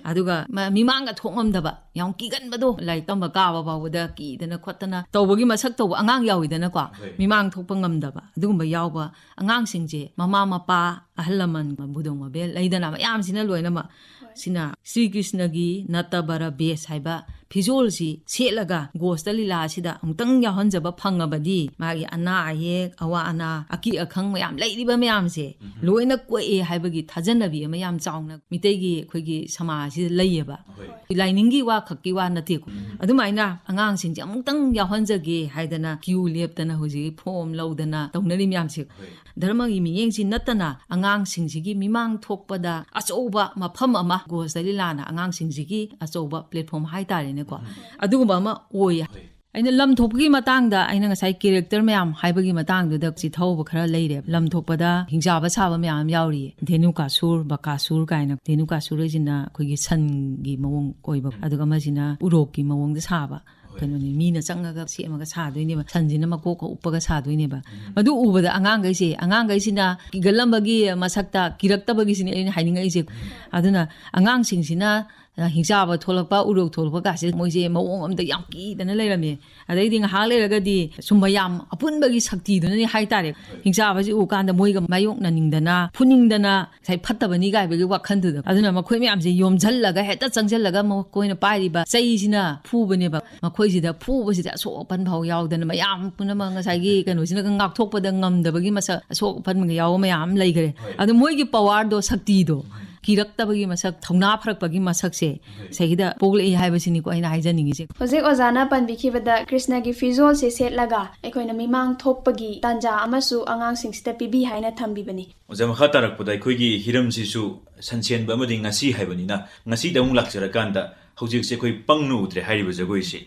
ꯑꯗꯨꯒ ꯃ-, ꯃꯤꯃꯥꯡꯒ ꯊꯣꯛ ꯉꯝꯗꯕ, ꯌꯥꯝ ꯀꯤꯒꯟꯕꯗꯣ, ꯂꯥꯏꯔꯤꯛ ꯇꯝꯕ ꯀꯥꯕ ꯐꯥꯎꯕꯗ ꯀꯤꯗꯅ ꯈꯣꯠꯇꯅ ꯇꯧꯕꯒꯤ ꯃꯁꯛ ꯇꯧꯕ ꯑꯉꯥꯡ ꯌꯥꯎꯋꯤꯗꯅꯀꯣ, ꯃꯤꯃꯥꯡ ꯊꯣꯛꯄ ꯉꯝꯗꯕ ꯑꯗꯨꯒꯨꯝꯕ ꯌꯥꯎꯕ ꯑꯉꯥꯡꯁꯤꯡꯁꯦ ꯃꯃꯥ ꯃꯄꯥ, ꯑꯍꯜ ꯂꯃꯟ, ꯃꯕꯨꯗꯣꯡ ꯃꯕꯦꯜ ꯂꯩꯗꯅ ꯃꯌꯥꯝꯁꯤꯅ ꯂꯣꯏꯅꯃꯛ ꯁꯤꯅ ꯁ꯭ꯔꯤ ꯀ꯭ꯔꯤꯁꯅꯒꯤ ꯅꯇꯕꯔ ꯕꯦꯁ ꯍꯥꯏꯕ ꯐꯤꯖꯣꯜꯁꯤ ꯁꯦꯠꯂꯒ ꯒꯣꯁꯇ ꯂꯤꯂꯥ ꯑꯁꯤꯗ ꯑꯃꯨꯛꯇꯪ ꯌꯥꯎꯍꯟꯖꯕ ꯐꯪꯉꯕꯗꯤ ꯃꯥꯒꯤ ꯑꯅꯥ ꯑꯌꯦꯛ, ꯑꯋꯥ ꯑꯅꯥ, ꯑꯀꯤ ꯑꯈꯪ ꯃꯌꯥꯝ ꯂꯩꯔꯤꯕ ꯃꯌꯥꯝꯁꯦ ꯂꯣꯏꯅ ꯀꯣꯛꯑꯦ ꯍꯥꯏꯕꯒꯤ ꯊꯥꯖꯅꯕꯤ ꯑꯃ ꯌꯥꯝ ꯆꯥꯎꯅ ꯃꯤꯇꯩꯒꯤ ꯑꯩꯈꯣꯏꯒꯤ ꯁꯃꯥꯖꯁꯤꯗ ꯂꯩꯌꯦꯕ꯫ ꯂꯥꯏꯅꯤꯡꯒꯤ ꯋꯥ ꯈꯛꯀꯤ ꯋꯥ ꯅꯠꯇꯦꯀꯣ꯫ ꯑꯗꯨꯃꯥꯏꯅ ꯑꯉꯥꯡꯁꯤꯡꯁꯦ ꯑꯃꯨꯛꯇꯪ ꯌꯥꯎꯍꯟꯖꯒꯦ ꯍꯥꯏꯗꯅ ꯀ꯭ꯌꯨ ꯂꯦꯞꯇꯅ ꯍꯧꯖꯤꯛ ꯐꯣꯝ ꯂꯧꯗꯅ ꯇꯧꯅꯔꯤ ꯃꯌꯥꯝꯁꯦ꯫ ꯙꯔꯃꯒꯤ ꯃꯤꯠꯌꯦꯡꯁꯤ ꯅꯠꯇꯅ ꯑꯉꯥꯡꯁꯤꯡꯁꯤꯒꯤ ꯃꯤꯃꯥꯡ ꯊꯣꯛꯄꯗ ꯑꯆꯧꯕ ꯃꯐꯝ ꯑꯃ, ꯒꯣꯁꯇ ꯂꯤꯂꯥꯅ ꯑꯉꯥꯡꯁꯤꯡꯁꯤꯒꯤ ꯑꯆꯧꯕ ꯄ꯭ꯂꯦꯠꯐꯣꯝ ꯍꯥꯏꯇꯥꯔꯦꯅꯦꯀꯣ, ꯑꯗꯨꯒꯨꯝꯕ ꯑꯃ ꯑꯣꯏ꯫ ꯑꯩꯅ ꯂꯝ ꯊꯣꯛꯄꯒꯤ ꯃꯇꯥꯡꯗ, ꯑꯩꯅ ꯉꯁꯥꯏ ꯀꯦꯔꯦꯛꯇꯔ ꯃꯌꯥꯝ ꯍꯥꯏꯕꯒꯤ ꯃꯇꯥꯡꯗꯨꯗ ꯁꯤ ꯊꯧꯕ ꯈꯔ ꯂꯩꯔꯦ꯫ ꯂꯝ ꯊꯣꯛꯄꯗ ꯍꯤꯡꯆꯥꯕ ꯁꯥꯕ ꯃꯌꯥꯝ ꯑꯃ ꯌꯥꯎꯔꯤꯌꯦ, ꯙꯦꯅꯨꯀꯥꯁꯨꯔ, ꯕꯀꯥꯁꯨꯔ ꯀꯥꯏꯅ꯫ ꯙꯦꯅꯨꯀꯥꯁꯨꯔ ꯍꯥꯏꯁꯤꯅ ꯑꯩꯈꯣꯏꯒꯤ ꯁꯟꯒꯤ ꯃꯑꯣꯡ ꯑꯣꯏꯕ, ꯑꯗꯨꯒ ꯑꯃꯁꯤꯅ ꯎꯔꯣꯛꯀꯤ ꯃꯑꯣꯡꯗ ꯁꯥꯕ꯫ ꯀꯩꯅꯣꯅꯤ, ꯃꯤꯅ ꯆꯪꯉꯒ ꯁꯦꯝꯃꯒ ꯁꯥꯗꯣꯏꯅꯦꯕ, ꯁꯟꯁꯤꯅ ꯃꯀꯣꯛꯀ ꯎꯞꯄꯒ ꯁꯥꯗꯣꯏꯅꯦꯕ꯫ ꯃꯗꯨ ꯎꯕꯗ ꯑꯉꯥꯡꯈꯩꯁꯦ, ꯑꯉꯥꯡꯈꯩꯁꯤꯅ ꯀꯤꯒꯜꯂꯝꯕꯒꯤ ꯃꯁꯛꯇ ꯀꯤꯔꯛꯇꯕꯒꯤꯁꯤꯅꯦ ꯑꯩꯅ ꯍꯥꯏꯅꯤꯡꯉꯛꯏꯁꯦ꯫ ꯑꯗꯨꯅ ꯑꯉꯥꯡꯁꯤꯡꯁꯤꯅ ꯍꯤꯡꯆꯥꯕ ꯊꯣꯛꯂꯛꯄ, ꯎꯔꯣꯛ ꯊꯣꯛꯂꯛꯄ ꯀꯥꯁꯦ ꯃꯣꯏꯁꯦ ꯃꯑꯣꯡ ꯑꯃꯗ ꯌꯥꯝ ꯀꯤꯗꯅ ꯂꯩꯔꯝꯃꯦ꯫ ꯑꯗꯩꯗꯤ ꯉꯥꯏꯍꯥꯛ ꯂꯩꯔꯒꯗꯤ ꯁꯨꯝ ꯃꯌꯥꯝ ꯑꯄꯨꯟꯕꯒꯤ ꯁꯛꯇꯤꯗꯨꯅꯅꯦ ꯍꯥꯏꯇꯥꯔꯦ, ꯍꯤꯡꯆꯥꯕꯁꯤ ꯎꯀꯥꯟꯗ ꯃꯣꯏꯒ ꯃꯥꯌꯣꯛꯅꯅꯤꯡꯗꯅ, ꯐꯨꯅꯤꯡꯗꯅ, ꯉꯁꯥꯏ ꯐꯠꯇꯕꯅꯤ ꯀꯥꯏꯕꯒꯤ ꯋꯥꯈꯜꯗꯨꯗ꯫ ꯑꯗꯨꯅ ꯃꯈꯣꯏ ꯃꯌꯥꯝꯁꯦ ꯌꯣꯝꯁꯤꯜꯂꯒ, ꯍꯦꯛꯇ ꯆꯪꯁꯤꯜꯂꯒ ꯃꯈꯣꯏꯅ ꯄꯥꯏꯔꯤꯕ ꯆꯩꯁꯤꯅ ꯐꯨꯕꯅꯦꯕ꯫ ꯃꯈꯣꯏꯁꯤꯗ ꯐꯨꯕꯁꯤꯗ ꯑꯁꯣꯛ ꯑꯄꯟ ꯐꯥꯎ ꯌꯥꯎꯗꯅ, ꯃꯌꯥꯝ ꯄꯨꯝꯅꯃꯛ ꯉꯁꯥꯏꯒꯤ ꯀꯩꯅꯣꯁꯤꯅꯒ ꯉꯥꯛꯊꯣꯛꯄꯗ ꯉꯝꯗꯕꯒꯤ ꯃꯁꯛ, ꯑꯁꯣꯛ ꯑꯄꯟꯒ ꯌꯥꯎꯕ ꯃꯌꯥꯝ ꯑꯃ ꯂꯩꯈ꯭ꯔꯦ꯫ ꯑꯗꯣ ꯃꯣꯏꯒꯤ ꯄꯋꯥꯔꯗꯣ, ꯁꯛꯇꯤꯗꯣ, ꯀꯤꯔꯛꯇꯕꯒꯤ ꯃꯁꯛ, ꯊꯧꯅꯥ ꯐꯔꯛꯄꯒꯤ ꯃꯁꯛꯁꯦ ꯁꯤꯗꯩꯗ ꯄꯣꯛꯂꯛꯏ ꯍꯥꯏꯕꯁꯤꯅꯤꯀꯣ ꯑꯩꯅ ꯍꯥꯏꯖꯅꯤꯡꯉꯤꯁꯦ꯫ ꯍꯧꯖꯤꯛ ꯑꯣꯖꯥꯅ ꯄꯟꯕꯤꯈꯤꯕꯗ ꯀ꯭ꯔꯤꯁꯅꯒꯤ ꯐꯤꯖꯣꯜꯁꯦ ꯁꯦꯠꯂꯒ ꯑꯩꯈꯣꯏꯅ ꯃꯤꯃꯥꯡ ꯊꯣꯛꯄꯒꯤ ꯇꯥꯟꯖꯥ ꯑꯃꯁꯨ ꯑꯉꯥꯡꯁꯤꯡꯁꯤꯗ ꯄꯤꯕꯤ ꯍꯥꯏꯅ ꯊꯝꯕꯤꯕꯅꯤ꯫ ꯑꯣꯖꯥ, ꯃꯈꯥ ꯇꯥꯔꯛꯄꯗ ꯑꯩꯈꯣꯏꯒꯤ ꯍꯤꯔꯝꯁꯤꯁꯨ ꯁꯟꯁꯦꯟꯕ ꯑꯃꯗꯤ ꯉꯁꯤ ꯍꯥꯏꯕꯅꯤꯅ, ꯉꯁꯤꯗ ꯑꯃꯨꯛ ꯂꯥꯛꯆꯔꯀꯥꯟꯗ ꯍꯧꯖꯤꯛꯁꯦ ꯑꯩꯈꯣꯏ ꯄꯪꯅ ꯎꯗ꯭ꯔꯦ ꯍꯥꯏꯔꯤꯕ ꯖꯒꯣꯏꯁꯦ꯫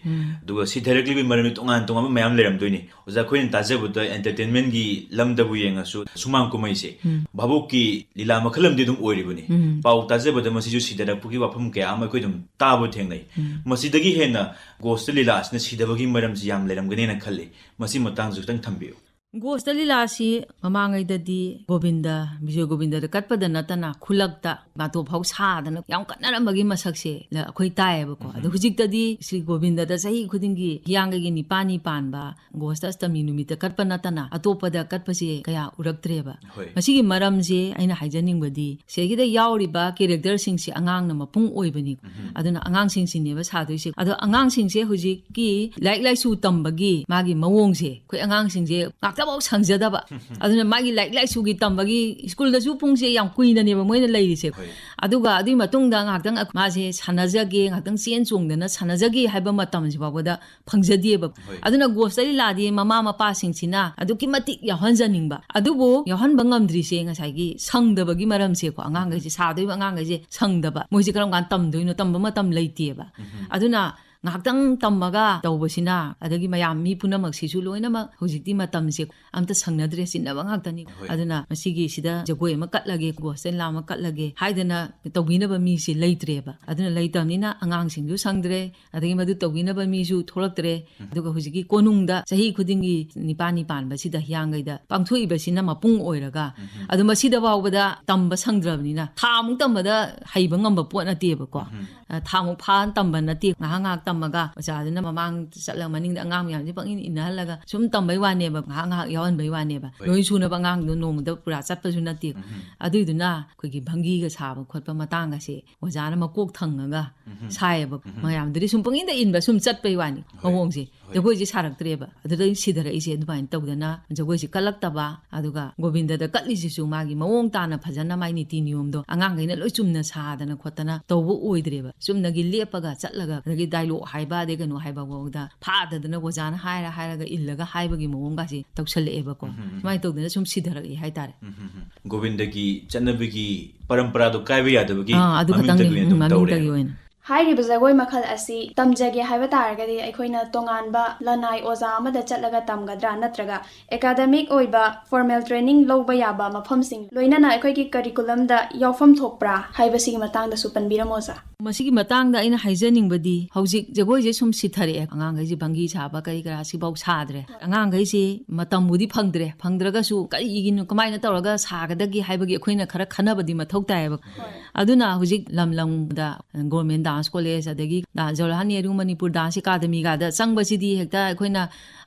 ꯑꯗꯨꯒ ꯁꯤꯊꯔꯛꯂꯤꯕꯒꯤ ꯃꯔꯝꯗꯤ ꯇꯣꯉꯥꯟ ꯇꯣꯉꯥꯟꯕ ꯃꯌꯥꯝ ꯂꯩꯔꯝꯗꯣꯏꯅꯤ꯫ ꯑꯣꯖꯥ, ꯑꯩꯈꯣꯏꯅ ꯇꯥꯖꯕꯗ entertainmentꯒꯤ ꯂꯝꯗꯕꯨ ꯌꯦꯡꯉꯁꯨ ꯁꯨꯃꯥꯡ ꯀꯨꯝꯍꯩꯁꯦ ꯎꯝ꯫ ꯚꯥꯕꯣꯛꯀꯤ ꯂꯤꯂꯥ ꯃꯈꯜ ꯑꯃꯗꯤ ꯑꯗꯨꯝ ꯑꯣꯏꯔꯤꯕꯅꯤ꯫ ꯎꯝ꯫ ꯄꯥꯎ ꯇꯥꯖꯕꯗ ꯃꯁꯤꯁꯨ ꯁꯤꯊꯔꯛꯄꯒꯤ ꯋꯥꯐꯝ ꯀꯌꯥ ꯑꯃ ꯑꯩꯈꯣꯏ ꯑꯗꯨꯝ ꯇꯥꯕ ꯊꯦꯡꯅꯩ꯫ ꯎꯝ꯫ ꯃꯁꯤꯗꯒꯤ ꯍꯦꯟꯅ ꯒꯣꯁꯇ ꯂꯤꯂꯥ ꯑꯁꯤꯅ ꯁꯤꯊꯕꯒꯤ ꯃꯔꯝꯁꯤ ꯌꯥꯝ ꯂꯩꯔꯝꯒꯅꯦꯅ ꯈꯜꯂꯤ꯫ ꯃꯁꯤ ꯃꯇꯥꯡꯁꯨ ꯈꯤꯇꯪ ꯊꯝꯕꯤꯌꯨ꯫ ꯒꯣꯁꯇ ꯂꯤꯂꯥꯁꯤ ꯃꯃꯥꯡꯉꯩꯗꯗꯤ ꯒꯣꯕꯤꯟꯗ, ꯕꯤꯖꯣꯏ ꯒꯣꯕꯤꯟꯗꯗ ꯀꯠꯄꯗ ꯅꯠꯇꯅ ꯈꯨꯜꯂꯛꯇ ꯃꯥꯇꯣꯞ ꯐꯥꯎ ꯁꯥꯗꯅ ꯌꯥꯝ ꯀꯠꯅꯔꯝꯕꯒꯤ ꯃꯁꯛꯁꯦ ꯂ-, ꯑꯩꯈꯣꯏ ꯇꯥꯏꯌꯦꯕꯀꯣ꯫ ꯑꯗꯣ ꯎꯝ꯫ ꯍꯧꯖꯤꯛꯇꯗꯤ ꯁ꯭ꯔꯤ ꯒꯣꯕꯤꯟꯗꯗ ꯆꯍꯤ ꯈꯨꯗꯤꯡꯒꯤ ꯍꯤꯌꯥꯡꯒꯩꯒꯤ ꯅꯤꯄꯥꯅꯤ ꯄꯥꯟꯕ ꯒꯣꯁꯇ ꯑꯁꯇꯃꯤ ꯅꯨꯃꯤꯠꯇ ꯀꯠꯄ ꯅꯠꯇꯅ ꯑꯇꯣꯞꯄꯗ ꯀꯠꯄꯁꯦ ꯀꯌꯥ ꯎꯔꯛꯇ꯭ꯔꯦꯕ꯫ ꯍꯣꯏ꯫ ꯃꯁꯤꯒꯤ ꯃꯔꯝꯁꯦ ꯑꯩꯅ ꯍꯥꯏꯖꯅꯤꯡꯕꯗꯤ ꯁꯤꯗꯩꯗ ꯌꯥꯎꯔꯤꯕ characterꯁꯤꯡꯁꯦ ꯑꯉꯥꯡꯅ ꯃꯄꯨꯡ ꯑꯣꯏꯕꯅꯤ꯫ ꯎꯝ꯫ ꯑꯗꯨꯅ ꯑꯉꯥꯡꯁꯤꯡꯁꯤꯅꯦꯕ ꯁꯥꯗꯣꯏꯁꯦ꯫ ꯑꯗꯣ ꯑꯉꯥꯡꯁꯤꯡꯁꯦ ꯍꯧꯖꯤꯛꯀꯤ ꯂꯥꯏꯔꯤꯛ ꯂꯥꯏꯁꯨ ꯇꯝꯕꯒꯤ ꯃꯥꯒꯤ ꯃꯑꯣꯡꯁꯦ ꯑꯩꯈꯣꯏ ꯑꯉꯥꯡꯁꯤꯡꯁꯦ ꯉꯥꯛꯇꯐꯥꯎ ꯁꯪꯖꯗꯕ꯫ ꯑꯗꯨꯅ ꯃꯥꯒꯤ ꯂꯥꯏꯔꯤꯛ ꯂꯥꯏꯁꯨꯒꯤ ꯇꯝꯕꯒꯤ ꯁ꯭ꯀꯨꯜꯗꯁꯨ ꯄꯨꯡꯁꯦ ꯌꯥꯝ ꯀꯨꯏꯅꯅꯦꯕ ꯃꯣꯏꯅ ꯂꯩꯔꯤꯁꯦ꯫ ꯍꯣꯏ꯫ ꯑꯗꯨꯒ ꯑꯗꯨꯒꯤ ꯃꯇꯨꯡꯗ ꯉꯥꯛꯇꯪ ꯃꯥꯁꯦ ꯁꯥꯟꯅꯖꯒꯦ, ꯉꯥꯛꯇꯪ ꯆꯦꯟ ꯆꯣꯡꯗꯅ ꯁꯥꯟꯅꯖꯒꯦ ꯍꯥꯏꯕ ꯃꯇꯝꯁꯤ ꯐꯥꯎꯕꯗ ꯐꯪꯖꯗꯦꯕ꯫ ꯍꯣꯏ꯫ ꯑꯗꯨꯅ ꯒꯣꯁꯇ ꯂꯤꯂꯥꯗꯤ ꯃꯃꯥ ꯃꯄꯥꯁꯤꯡꯁꯤꯅ ꯑꯗꯨꯛꯀꯤ ꯃꯇꯤꯛ ꯌꯥꯎꯍꯟꯖꯅꯤꯡꯕ, ꯑꯗꯨꯕꯨ ꯌꯥꯎꯍꯟꯕ ꯉꯝꯗ꯭ꯔꯤꯁꯦ ꯉꯁꯥꯏꯒꯤ ꯁꯪꯗꯕꯒꯤ ꯃꯔꯝꯁꯦꯀꯣ꯫ ꯑꯉꯥꯡꯈꯩꯁꯦ, ꯁꯥꯗꯣꯏꯕ ꯑꯉꯥꯡꯈꯩꯁꯦ ꯁꯪꯗꯕ, ꯃꯣꯏꯁꯦ ꯀꯔꯝ ꯀꯥꯟꯗ ꯇꯝꯗꯣꯏꯅꯣ, ꯇꯝꯕ ꯃꯇꯝ ꯂꯩꯇꯦꯕ꯫ ꯎꯝ꯫ ꯑꯗꯨꯅ ꯉꯥꯏꯍꯥꯛꯇꯪ ꯇꯝꯃꯒ ꯇꯧꯕꯁꯤꯅ, ꯑꯗꯒꯤ ꯃꯌꯥꯝ ꯃꯤ ꯄꯨꯝꯅꯃꯛꯁꯤꯁꯨ ꯂꯣꯏꯅꯃꯛ ꯍꯧꯖꯤꯛꯇꯤ ꯃꯇꯝꯁꯦ ꯑꯝꯇ ꯁꯪꯅꯗ꯭ꯔꯦ, ꯆꯤꯟꯅꯕ ꯉꯥꯛꯇꯅꯤ꯫ ꯍꯣꯏ꯫ ꯑꯗꯨꯅ ꯃꯁꯤꯒꯤꯁꯤꯗ ꯖꯒꯣꯏ ꯑꯃ ꯀꯠꯂꯒꯦ, ꯒꯣꯁꯄꯦꯜ ꯑꯃ ꯀꯠꯂꯒꯦ ꯍꯥꯏꯗꯅ ꯇꯧꯕꯤꯅꯕ ꯃꯤꯁꯦ ꯂꯩꯇ꯭ꯔꯦꯕ꯫ ꯑꯗꯨꯅ ꯂꯩꯇꯕꯅꯤꯅ ꯑꯉꯥꯡꯁꯤꯡꯁꯨ ꯁꯪꯗ꯭ꯔꯦ, ꯑꯗꯒꯤ ꯃꯗꯨ ꯇꯧꯕꯤꯅꯕ ꯃꯤꯁꯨ ꯊꯣꯛꯂꯛꯇ꯭ꯔꯦ꯫ ꯑꯗꯨꯒ ꯍꯧꯖꯤꯛꯀꯤ ꯀꯣꯅꯨꯡꯗ ꯆꯍꯤ ꯈꯨꯗꯤꯡꯒꯤ ꯅꯤꯄꯥꯜꯅꯤ ꯄꯥꯟꯕꯁꯤꯗ ꯍꯤꯌꯥꯡꯒꯩꯗ ꯄꯥꯡꯊꯣꯛꯏꯕꯁꯤꯅ ꯃꯄꯨꯡ ꯑꯣꯏꯔꯒ, ꯑꯗꯨ ꯃꯁꯤꯗ ꯐꯥꯎꯕꯗ ꯇꯝꯕ ꯁꯪꯗ꯭ꯔꯕꯅꯤꯅ ꯊꯥꯃꯨꯛ ꯇꯝꯕꯗ ꯍꯩꯕ ꯉꯝꯕ ꯄꯣꯠ ꯅꯠꯇꯦꯕꯀꯣ꯫ ꯑ, ꯊꯥꯃꯨꯛ ꯐꯥꯅ ꯇꯝꯕ ꯅꯠꯇꯦ, ꯉꯥꯏꯍꯥꯛ ꯉꯥꯏꯍꯥꯛ ꯇꯝꯃꯒ ꯑꯣꯖꯥꯗꯨꯅ ꯃꯃꯥꯡ ꯆꯠꯂꯒ ꯃꯅꯤꯡꯗ ꯑꯉꯥꯡ ꯃꯌꯥꯝꯁꯦ ꯄꯪꯏꯟ ꯏꯟꯅꯍꯜꯂꯒ ꯁꯨꯝ ꯇꯝꯕꯩ ꯋꯥꯅꯦꯕ, ꯉꯥꯏꯍꯥꯛ ꯉꯥꯏꯍꯥꯛ ꯌꯥꯎꯍꯟꯕꯩ ꯋꯥꯅꯦꯕ꯫ ꯍꯣꯏ꯫ ꯂꯣꯏ ꯁꯨꯅꯕ ꯑꯉꯥꯡꯗꯣ ꯅꯣꯡꯃꯗ ꯄꯨꯔꯥ ꯆꯠꯄꯁꯨ ꯅꯠꯇꯦ꯫ ꯑꯗꯨꯏꯗꯨꯅ ꯑꯩꯈꯣꯏꯒꯤ ꯚꯪꯒꯤꯒ ꯁꯥꯕ ꯈꯣꯠꯄ ꯃꯇꯥꯡꯒꯁꯦ ꯑꯣꯖꯥꯅ ꯃꯀꯣꯛ ꯊꯪꯉꯒ ꯁꯥꯏꯌꯦꯕ꯫ ꯃꯌꯥꯝꯗꯨꯗꯤ ꯁꯨꯝ ꯄꯪꯏꯟꯗ ꯏꯟꯕ, ꯁꯨꯝ ꯆꯠꯄꯩ ꯋꯥꯅꯤ꯫ ꯍꯣꯏ꯫ ꯃꯑꯣꯡꯁꯦ ꯍꯣꯏ꯫ ꯖꯒꯣꯏꯁꯦ ꯁꯥꯔꯛꯇ꯭ꯔꯦꯕ꯫ ꯑꯗꯨꯗꯩ ꯁꯤꯊꯔꯛꯏꯁꯦ ꯑꯗꯨꯃꯥꯏꯅ ꯇꯧꯗꯅ, ꯖꯒꯣꯏꯁꯦ ꯀꯠꯂꯛꯇꯕ, ꯑꯗꯨꯒ ꯒꯣꯕꯤꯟꯗꯗ ꯀꯠꯂꯤꯁꯤꯁꯨ ꯃꯥꯒꯤ ꯃꯑꯣꯡ ꯇꯥꯅ ꯐꯖꯅ ꯃꯥꯏ ꯅꯤꯇꯤ ꯅꯤꯌꯣꯝꯗꯣ ꯑꯉꯥꯡꯈꯩꯅ ꯂꯣꯏ ꯆꯨꯝꯅ ꯁꯥꯗꯅ ꯈꯣꯠꯇꯅ ꯇꯧꯕ ꯑꯣꯏꯗ꯭ꯔꯦꯕ꯫ ꯆꯨꯝꯅꯒꯤ ꯂꯦꯞꯄꯒ ꯆꯠꯂꯒ ꯑꯗꯒꯤ ꯗꯥꯏꯂꯣꯛ ꯍꯥꯏꯕ ꯑꯗꯩ ꯀꯩꯅꯣ ꯍꯥꯏꯕ ꯐꯥꯎꯗ ꯐꯥꯗꯗꯅ ꯑꯣꯖꯥꯅ ꯍꯥꯏꯔ ꯍꯥꯏꯔꯒ ꯏꯜꯂꯒ ꯍꯥꯏꯕꯒꯤ ꯃꯑꯣꯡꯒꯁꯦ ꯇꯧꯁꯜꯂꯛꯑꯦꯕꯀꯣ꯫ ꯁꯨꯃꯥꯏꯅ ꯇꯧꯗꯅ ꯁꯨꯝ ꯁꯤꯊꯔꯛꯏ ꯍꯥꯏꯇꯥꯔꯦ꯫ ꯒꯣꯕꯤꯟꯗꯒꯤ ꯆꯠꯅꯕꯤꯒꯤ ꯄꯔꯝꯄꯔꯥꯗꯣ ꯀꯥꯏꯕ ꯌꯥꯗꯕꯒꯤ ꯑꯥ, ꯑꯗꯨ ꯃꯃꯤꯡꯇꯒꯤ ꯈꯛꯇꯪꯅꯤ꯫ ꯑꯣꯏꯅ ꯑꯗꯨꯝ ꯎꯝ, ꯇꯧꯔꯦ꯫ ꯃꯃꯤꯡꯇꯒꯤ ꯑꯣꯏꯅ꯫ ꯍꯥꯏꯔꯤꯕ ꯖꯒꯣꯏ ꯃꯈꯜ ꯑꯁꯤ ꯇꯝꯖꯒꯦ ꯍꯥꯏꯕ ꯇꯥꯔꯒꯗꯤ ꯑꯩꯈꯣꯏꯅ ꯇꯣꯉꯥꯟꯕ ꯂꯅꯥꯏ ꯑꯣꯖꯥ ꯑꯃꯗ ꯆꯠꯂꯒ ꯇꯝꯒꯗ꯭ꯔꯥ, ꯅꯠꯇ꯭ꯔꯒ ꯑꯦꯀꯥꯗꯃꯤꯛ ꯑꯣꯏꯕ ꯐꯣꯔꯃꯦꯜ ꯇ꯭ꯔꯦꯅꯤꯡ ꯂꯧꯕ ꯌꯥꯕ ꯃꯐꯝꯁꯤꯡ, ꯂꯣꯏꯅꯅ ꯑꯩꯈꯣꯏꯒꯤ ꯀꯔꯤꯀꯨꯂꯝꯗ ꯌꯥꯎꯐꯝ ꯊꯣꯛꯄ꯭ꯔꯥ ꯍꯥꯏꯕꯁꯤꯒꯤ ꯃꯇꯥꯡꯗꯁꯨ ꯄꯟꯕꯤꯔꯝꯃꯣ ꯑꯣꯖꯥ꯫ ꯃꯁꯤꯒꯤ ꯃꯇꯥꯡꯗ ꯑꯩꯅ ꯍꯥꯏꯖꯅꯤꯡꯕꯗꯤ, ꯍꯧꯖꯤꯛ ꯖꯒꯣꯏꯁꯦ ꯁꯨꯝ ꯁꯤꯊꯔꯛꯑꯦ, ꯑꯉꯥꯡꯈꯩꯁꯦ ꯚꯪꯒꯤ ꯁꯥꯕ ꯀꯔꯤ ꯀꯔꯥ ꯁꯤꯐꯥꯎ ꯁꯥꯗ꯭ꯔꯦ꯫ ꯑꯉꯥꯡꯈꯩꯁꯦ ꯃꯇꯝꯕꯨꯗꯤ ꯐꯪꯗ꯭ꯔꯦ, ꯐꯪꯗ꯭ꯔꯒꯁꯨ ꯀꯔꯤꯒꯤꯅꯣ, ꯀꯃꯥꯏꯅ ꯇꯧꯔꯒ ꯁꯥꯒꯗꯒꯦ ꯍꯥꯏꯕꯒꯤ ꯑꯩꯈꯣꯏꯅ ꯈꯔ ꯈꯟꯅꯕꯗꯤ ꯃꯊꯧ ꯇꯥꯏꯌꯦꯕ꯫ ꯑꯗꯨꯅ ꯍꯧꯖꯤꯛ ꯂꯝ ꯂꯝꯗ ꯒꯣꯔꯃꯦꯟ ꯗꯥꯟꯁ ꯀꯣꯂꯦꯖ, ꯑꯗꯒꯤ ꯖꯋꯥꯍꯔꯂꯥꯜ ꯅꯦꯍꯔꯨ ꯃꯅꯤꯄꯨꯔ ꯗꯥꯟꯁ ꯑꯦꯀꯥꯗꯃꯤꯒꯗ ꯆꯪꯕꯁꯤꯗꯤ ꯍꯦꯛꯇ ꯑꯩꯈꯣꯏꯅ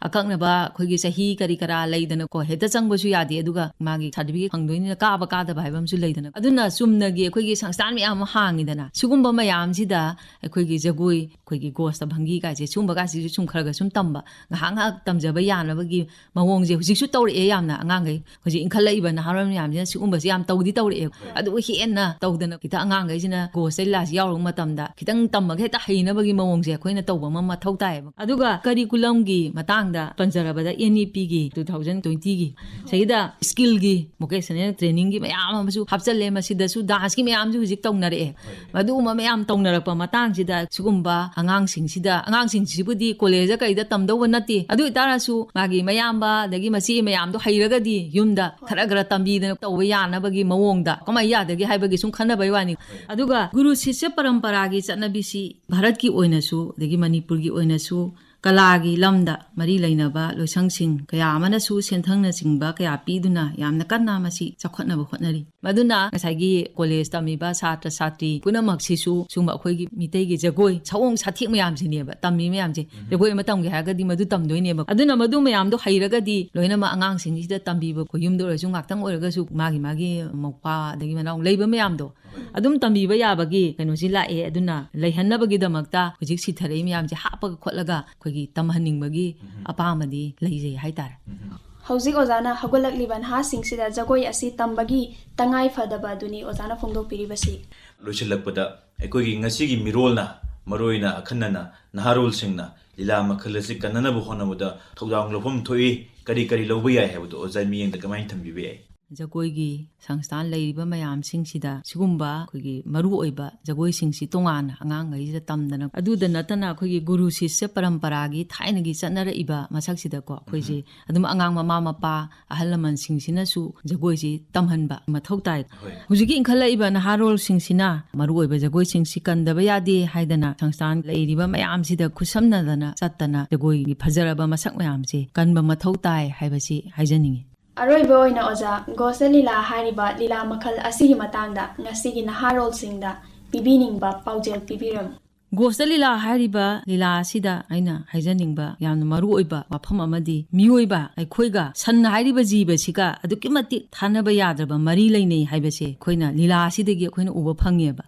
ꯑꯀꯛꯅꯕ ꯑꯩꯈꯣꯏꯒꯤ ꯆꯍꯤ ꯀꯔꯤ ꯀꯔꯥ ꯂꯩꯗꯅꯀꯣ, ꯍꯦꯛꯇ ꯆꯪꯕꯁꯨ ꯌꯥꯗꯦ꯫ ꯑꯗꯨꯒ ꯃꯥꯒꯤ ꯁꯥꯔꯇꯤꯐꯤꯀꯦꯠ ꯐꯪꯗꯣꯏꯅꯤꯅ ꯀꯥꯕ ꯀꯥꯗꯕ ꯍꯥꯏꯕ ꯑꯃꯁꯨ ꯂꯩꯗꯅ꯫ ꯑꯗꯨꯅ ꯆꯨꯝꯅꯒꯤ ꯑꯩꯈꯣꯏꯒꯤ ꯁꯪꯁꯊꯥꯟ ꯃꯌꯥꯝ ꯑꯃ ꯍꯥꯡꯉꯤꯗꯅ, ꯁꯤꯒꯨꯝꯕ ꯃꯌꯥꯝꯁꯤꯗ ꯑꯩꯈꯣꯏꯒꯤ ꯖꯒꯣꯏ, ꯑꯩꯈꯣꯏꯒꯤ ꯒꯣꯁꯇ ꯚꯪꯒꯤ ꯀꯥꯏꯁꯦ, ꯁꯤꯒꯨꯝꯕ ꯀꯥꯏꯁꯤꯁꯨ ꯁꯨꯝ ꯈꯔ ꯈꯔ ꯁꯨꯝ ꯇꯝꯕ, ꯉꯥꯏꯍꯥꯛ ꯉꯥꯏꯍꯥꯛ ꯇꯝꯖꯕ ꯌꯥꯅꯕꯒꯤ ꯃꯑꯣꯡꯁꯦ ꯍꯧꯖꯤꯛꯁꯨ ꯇꯧꯔꯛꯑꯦ ꯌꯥꯝꯅ꯫ ꯑꯉꯥꯡꯈꯩ ꯍꯧꯖꯤꯛ ꯏꯟꯈꯠꯂꯛꯏꯕ ꯅꯍꯥꯔꯣꯜ ꯃꯌꯥꯝꯁꯤꯅ ꯁꯤꯒꯨꯝꯕꯁꯦ ꯌꯥꯝ ꯇꯧꯗꯤ ꯇꯧꯔꯛꯑꯦ꯫ ꯑꯗꯨꯕꯨ ꯍꯦꯟꯅ ꯇꯧꯗꯅ ꯈꯤꯇ ꯑꯉꯥꯡꯈꯩꯁꯤꯅ ꯒꯣꯁꯇ ꯂꯤꯂꯥꯁꯤ ꯌꯥꯎꯔꯨꯕ ꯃꯇꯝꯗ ꯈꯤꯇꯪ ꯇꯝꯃꯒ ꯍꯦꯛꯇ ꯍꯩꯅꯕꯒꯤ ꯃꯑꯣꯡꯁꯦ ꯑꯩꯈꯣꯏꯅ ꯇꯧꯕ ꯑꯃ ꯃꯊꯧ ꯇꯥꯏꯌꯦꯕ꯫ ꯑꯗꯨꯒ ꯀꯔꯤꯀꯨꯂꯝꯒꯤ ꯃꯇꯥꯡꯗ ꯄꯟꯖꯔꯕꯗ, ꯑꯦꯟ ꯏ ꯄꯤꯒꯤ ꯇꯨ ꯊꯥꯎꯖꯟ ꯇ꯭ꯋꯦꯟꯇꯤꯒꯤ ꯁꯤꯗ ꯁ꯭ꯀꯤꯜꯒꯤ, ꯚꯣꯀꯦꯁꯅꯦꯜ ꯇ꯭ꯔꯦꯅꯤꯡꯒꯤ ꯃꯌꯥꯝ ꯑꯃꯁꯨ ꯍꯥꯞꯆꯜꯂꯦ꯫ ꯃꯁꯤꯗꯁꯨ ꯗꯥꯟꯁꯀꯤ ꯃꯌꯥꯝꯁꯨ ꯍꯧꯖꯤꯛ ꯇꯧꯅꯔꯛꯑꯦ꯫ ꯃꯗꯨꯒꯨꯝꯕ ꯃꯌꯥꯝ ꯇꯧꯅꯔꯛꯄ ꯃꯇꯥꯡꯁꯤꯗ ꯁꯤꯒꯨꯝꯕ ꯑꯉꯥꯡꯁꯤꯡꯁꯤꯗ, ꯑꯉꯥꯡꯁꯤꯡꯁꯤꯕꯨꯗꯤ ꯀꯣꯂꯦꯖꯇ ꯀꯩꯗ ꯇꯝꯗꯧꯕ ꯅꯠꯇꯦ, ꯑꯗꯨ ꯑꯣꯏꯇꯥꯔꯁꯨ ꯃꯥꯒꯤ ꯃꯌꯥꯝꯕ ꯑꯗꯒꯤ ꯃꯆꯦ ꯃꯌꯥꯝꯗꯣ ꯍꯩꯔꯒꯗꯤ ꯌꯨꯝꯗ ꯈꯔ ꯈꯔ ꯇꯝꯕꯤꯗꯅ ꯇꯧꯕ ꯌꯥꯅꯕꯒꯤ ꯃꯑꯣꯡꯗ ꯀꯃꯥꯏꯅ ꯌꯥꯗꯒꯦ ꯍꯥꯏꯕꯒꯤ ꯁꯨꯝ ꯈꯟꯅꯕꯩ ꯋꯥꯅꯤ꯫ ꯑꯗꯨꯒ ꯒꯨꯔꯨ ꯁꯤꯁ꯭ꯌ ꯄꯔꯝꯄꯔꯥꯒꯤ ꯆꯠꯅꯕꯤꯁꯤ ꯚꯥꯔꯠꯀꯤ ꯑꯣꯏꯅꯁꯨ ꯑꯗꯒꯤ ꯃꯅꯤꯄꯨꯔꯒꯤ ꯑꯣꯏꯅꯁꯨ ꯀꯂꯥꯒꯤ ꯂꯝꯗ ꯃꯔꯤ ꯂꯩꯅꯕ ꯂꯣꯏꯁꯪꯁꯤꯡ ꯀꯌꯥ ꯑꯃꯅꯁꯨ ꯁꯦꯟꯊꯪꯅꯆꯤꯡꯕ ꯀꯌꯥ ꯄꯤꯗꯨꯅ ꯌꯥꯝꯅ ꯀꯟꯅ ꯃꯁꯤ ꯆꯥꯎꯈꯠꯅꯕ ꯍꯣꯠꯅꯔꯤ꯫ ꯃꯗꯨꯅ ꯉꯁꯥꯏꯒꯤ ꯀꯣꯂꯦꯖ ꯇꯝꯃꯤꯕ ꯁꯥꯇ꯭ꯔ ꯁꯥꯇ꯭ꯔꯤ ꯄꯨꯝꯅꯃꯛꯁꯤꯁꯨ ꯁꯤꯒꯨꯝꯕ ꯑꯩꯈꯣꯏꯒꯤ ꯃꯤꯇꯩꯒꯤ ꯖꯒꯣꯏ ꯁꯑꯣꯡ ꯁꯥꯊꯦꯛ ꯃꯌꯥꯝꯁꯤꯅꯦꯕ ꯇꯝꯃꯤ ꯃꯌꯥꯝꯁꯦ꯫ ꯖꯒꯣꯏ ꯑꯃ ꯇꯝꯒꯦ ꯍꯥꯏꯔꯒꯗꯤ ꯃꯗꯨ ꯇꯝꯗꯣꯏꯅꯦꯕ꯫ ꯑꯗꯨꯅ ꯃꯗꯨ ꯃꯌꯥꯝꯗꯣ ꯍꯩꯔꯒꯗꯤ ꯂꯣꯏꯅꯃꯛ ꯑꯉꯥꯡꯁꯤꯡꯁꯤꯗ ꯇꯝꯕꯤꯕ, ꯑꯩꯈꯣꯏ ꯌꯨꯝꯗ ꯑꯣꯏꯔꯁꯨ ꯉꯥꯛꯇꯪ ꯑꯣꯏꯔꯒꯁꯨ ꯃꯥꯒꯤ ꯃꯥꯒꯤ ꯃꯧꯄ꯭ꯋꯥ ꯑꯗꯒꯤ ꯃꯅꯥꯎ ꯂꯩꯕ ꯃꯌꯥꯝꯗꯣ ꯑꯗꯨꯝ ꯇꯝꯕꯤꯕ ꯌꯥꯕꯒꯤ ꯀꯩꯅꯣꯁꯤ ꯂꯥꯛꯑꯦ꯫ ꯑꯗꯨꯅ ꯂꯩꯍꯟꯅꯕꯒꯤꯗꯃꯛꯇ ꯍꯧꯖꯤꯛ ꯁꯤꯊꯔꯛꯏ ꯃꯌꯥꯝꯁꯦ ꯍꯥꯞꯄꯒ ꯈꯣꯠꯂꯒ ꯑꯩꯈꯣꯏꯒꯤ ꯇꯝꯍꯟꯅꯤꯡꯕꯒꯤ ꯑꯄꯥꯝꯕꯗꯤ ꯂꯩꯖꯩ ꯍꯥꯏꯇꯥꯔꯦ꯫ ꯍꯧꯖꯤꯛ ꯑꯣꯖꯥꯅ ꯍꯧꯒꯠꯂꯛꯂꯤꯕ ꯅꯍꯥꯁꯤꯡꯁꯤꯗ ꯖꯒꯣꯏ ꯑꯁꯤ ꯇꯝꯕꯒꯤ ꯇꯉꯥꯏ ꯐꯗꯕ ꯑꯗꯨꯅꯤ ꯑꯣꯖꯥꯅ ꯐꯣꯡꯗꯣꯛꯄꯤꯔꯤꯕꯁꯤ꯫ ꯂꯣꯏꯁꯤꯜꯂꯛꯄꯗ, ꯑꯩꯈꯣꯏꯒꯤ ꯉꯁꯤꯒꯤ ꯃꯤꯔꯣꯜꯅ, ꯃꯔꯨꯑꯣꯏꯅ ꯑꯈꯟꯅꯅ ꯅꯍꯥꯔꯣꯜꯁꯤꯡꯅ ꯂꯤꯂꯥ ꯃꯈꯜ ꯑꯁꯤ ꯀꯟꯅꯅꯕ ꯍꯣꯠꯅꯕꯗ ꯊꯧꯗꯥꯡ ꯂꯧꯐꯝ ꯊꯣꯛꯏ, ꯀꯔꯤ ꯀꯔꯤ ꯂꯧꯕ ꯌꯥꯏ ꯍꯥꯏꯕꯗꯨ ꯑꯣꯖꯥ ꯃꯤꯠꯌꯦꯡꯗ ꯀꯃꯥꯏꯅ ꯊꯝꯕꯤꯕ ꯌꯥꯏ? ꯖꯒꯣꯏꯒꯤ ꯁꯪꯁꯊꯥꯟ ꯂꯩꯔꯤꯕ ꯃꯌꯥꯝꯁꯤꯡꯁꯤꯗ ꯁꯤꯒꯨꯝꯕ ꯑꯩꯈꯣꯏꯒꯤ ꯃꯔꯨꯑꯣꯏꯕ ꯖꯒꯣꯏꯁꯤꯡꯁꯤ ꯇꯣꯉꯥꯟꯅ ꯑꯉꯥꯡꯈꯩꯁꯤꯗ ꯇꯝꯗꯅ, ꯑꯗꯨꯗ ꯅꯠꯇꯅ ꯑꯩꯈꯣꯏꯒꯤ ꯒꯨꯔꯨ ꯁꯤꯁ꯭ꯌ ꯄꯔꯝꯄꯔꯥꯒꯤ ꯊꯥꯏꯅꯒꯤ ꯆꯠꯅꯔꯛꯏꯕ ꯃꯁꯛꯁꯤꯗꯀꯣ ꯑꯩꯈꯣꯏꯁꯤ ꯑꯗꯨꯝ ꯑꯉꯥꯡ ꯃꯃꯥ ꯃꯄꯥ ꯑꯍꯜ ꯂꯃꯟꯁꯤꯡꯁꯤꯅꯁꯨ ꯖꯒꯣꯏꯁꯤ ꯇꯝꯍꯟꯕ ꯃꯊꯧ ꯇꯥꯏ꯫ ꯍꯣꯏ꯫ ꯍꯧꯖꯤꯛꯀꯤ ꯏꯟꯈꯠꯂꯛꯏꯕ ꯅꯍꯥꯔꯣꯜꯁꯤꯡꯁꯤꯅ ꯃꯔꯨꯑꯣꯏꯕ ꯖꯒꯣꯏꯁꯤꯡꯁꯤ ꯀꯟꯗꯕ ꯌꯥꯗꯦ ꯍꯥꯏꯗꯅ ꯁꯪꯁꯊꯥꯟ ꯂꯩꯔꯤꯕ ꯃꯌꯥꯝꯁꯤꯗ ꯈꯨꯠꯁꯝꯅꯗꯅ ꯆꯠꯇꯅ ꯖꯒꯣꯏꯒꯤ ꯐꯖꯔꯕ ꯃꯁꯛ ꯃꯌꯥꯝꯁꯤ ꯀꯟꯕ ꯃꯊꯧ ꯇꯥꯏ ꯍꯥꯏꯕꯁꯤ ꯍꯥꯏꯖꯅꯤꯡꯏ꯫ ꯑꯔꯣꯏꯕ ꯑꯣꯏꯅ ꯑꯣꯖꯥ, ꯒꯣꯁ ꯂꯤꯂꯥ ꯍꯥꯏꯔꯤꯕ ꯂꯤꯂꯥ ꯃꯈꯜ ꯑꯁꯤꯒꯤ ꯃꯇꯥꯡꯗ ꯉꯁꯤꯒꯤ ꯅꯍꯥꯔꯣꯜꯁꯤꯡꯗ ꯄꯤꯕꯤꯅꯤꯡꯕ ꯄꯥꯎꯖꯦꯜ ꯄꯤꯕꯤꯔꯝꯃꯨ꯫ ꯒꯣꯁꯇ ꯂꯤꯂꯥ ꯍꯥꯏꯔꯤꯕ ꯂꯤꯂꯥ ꯑꯁꯤꯗ ꯑꯩꯅ ꯍꯥꯏꯖꯅꯤꯡꯕ ꯌꯥꯝꯅ ꯃꯔꯨ ꯑꯣꯏꯕ ꯋꯥꯐꯝ ꯑꯃꯗꯤ, ꯃꯤꯑꯣꯏꯕ ꯑꯩꯈꯣꯏꯒ ꯁꯟ ꯍꯥꯏꯔꯤꯕ ꯖꯤꯕꯁꯤꯒ ꯑꯗꯨꯛꯀꯤ ꯃꯇꯤꯛ ꯊꯥꯅꯕ ꯌꯥꯗ꯭ꯔꯕ ꯃꯔꯤ ꯂꯩꯅꯩ ꯍꯥꯏꯕꯁꯦ ꯑꯩꯈꯣꯏꯅ ꯂꯤꯂꯥ ꯑꯁꯤꯗꯒꯤ ꯑꯩꯈꯣꯏꯅ ꯎꯕ ꯐꯪꯉꯦꯕ꯫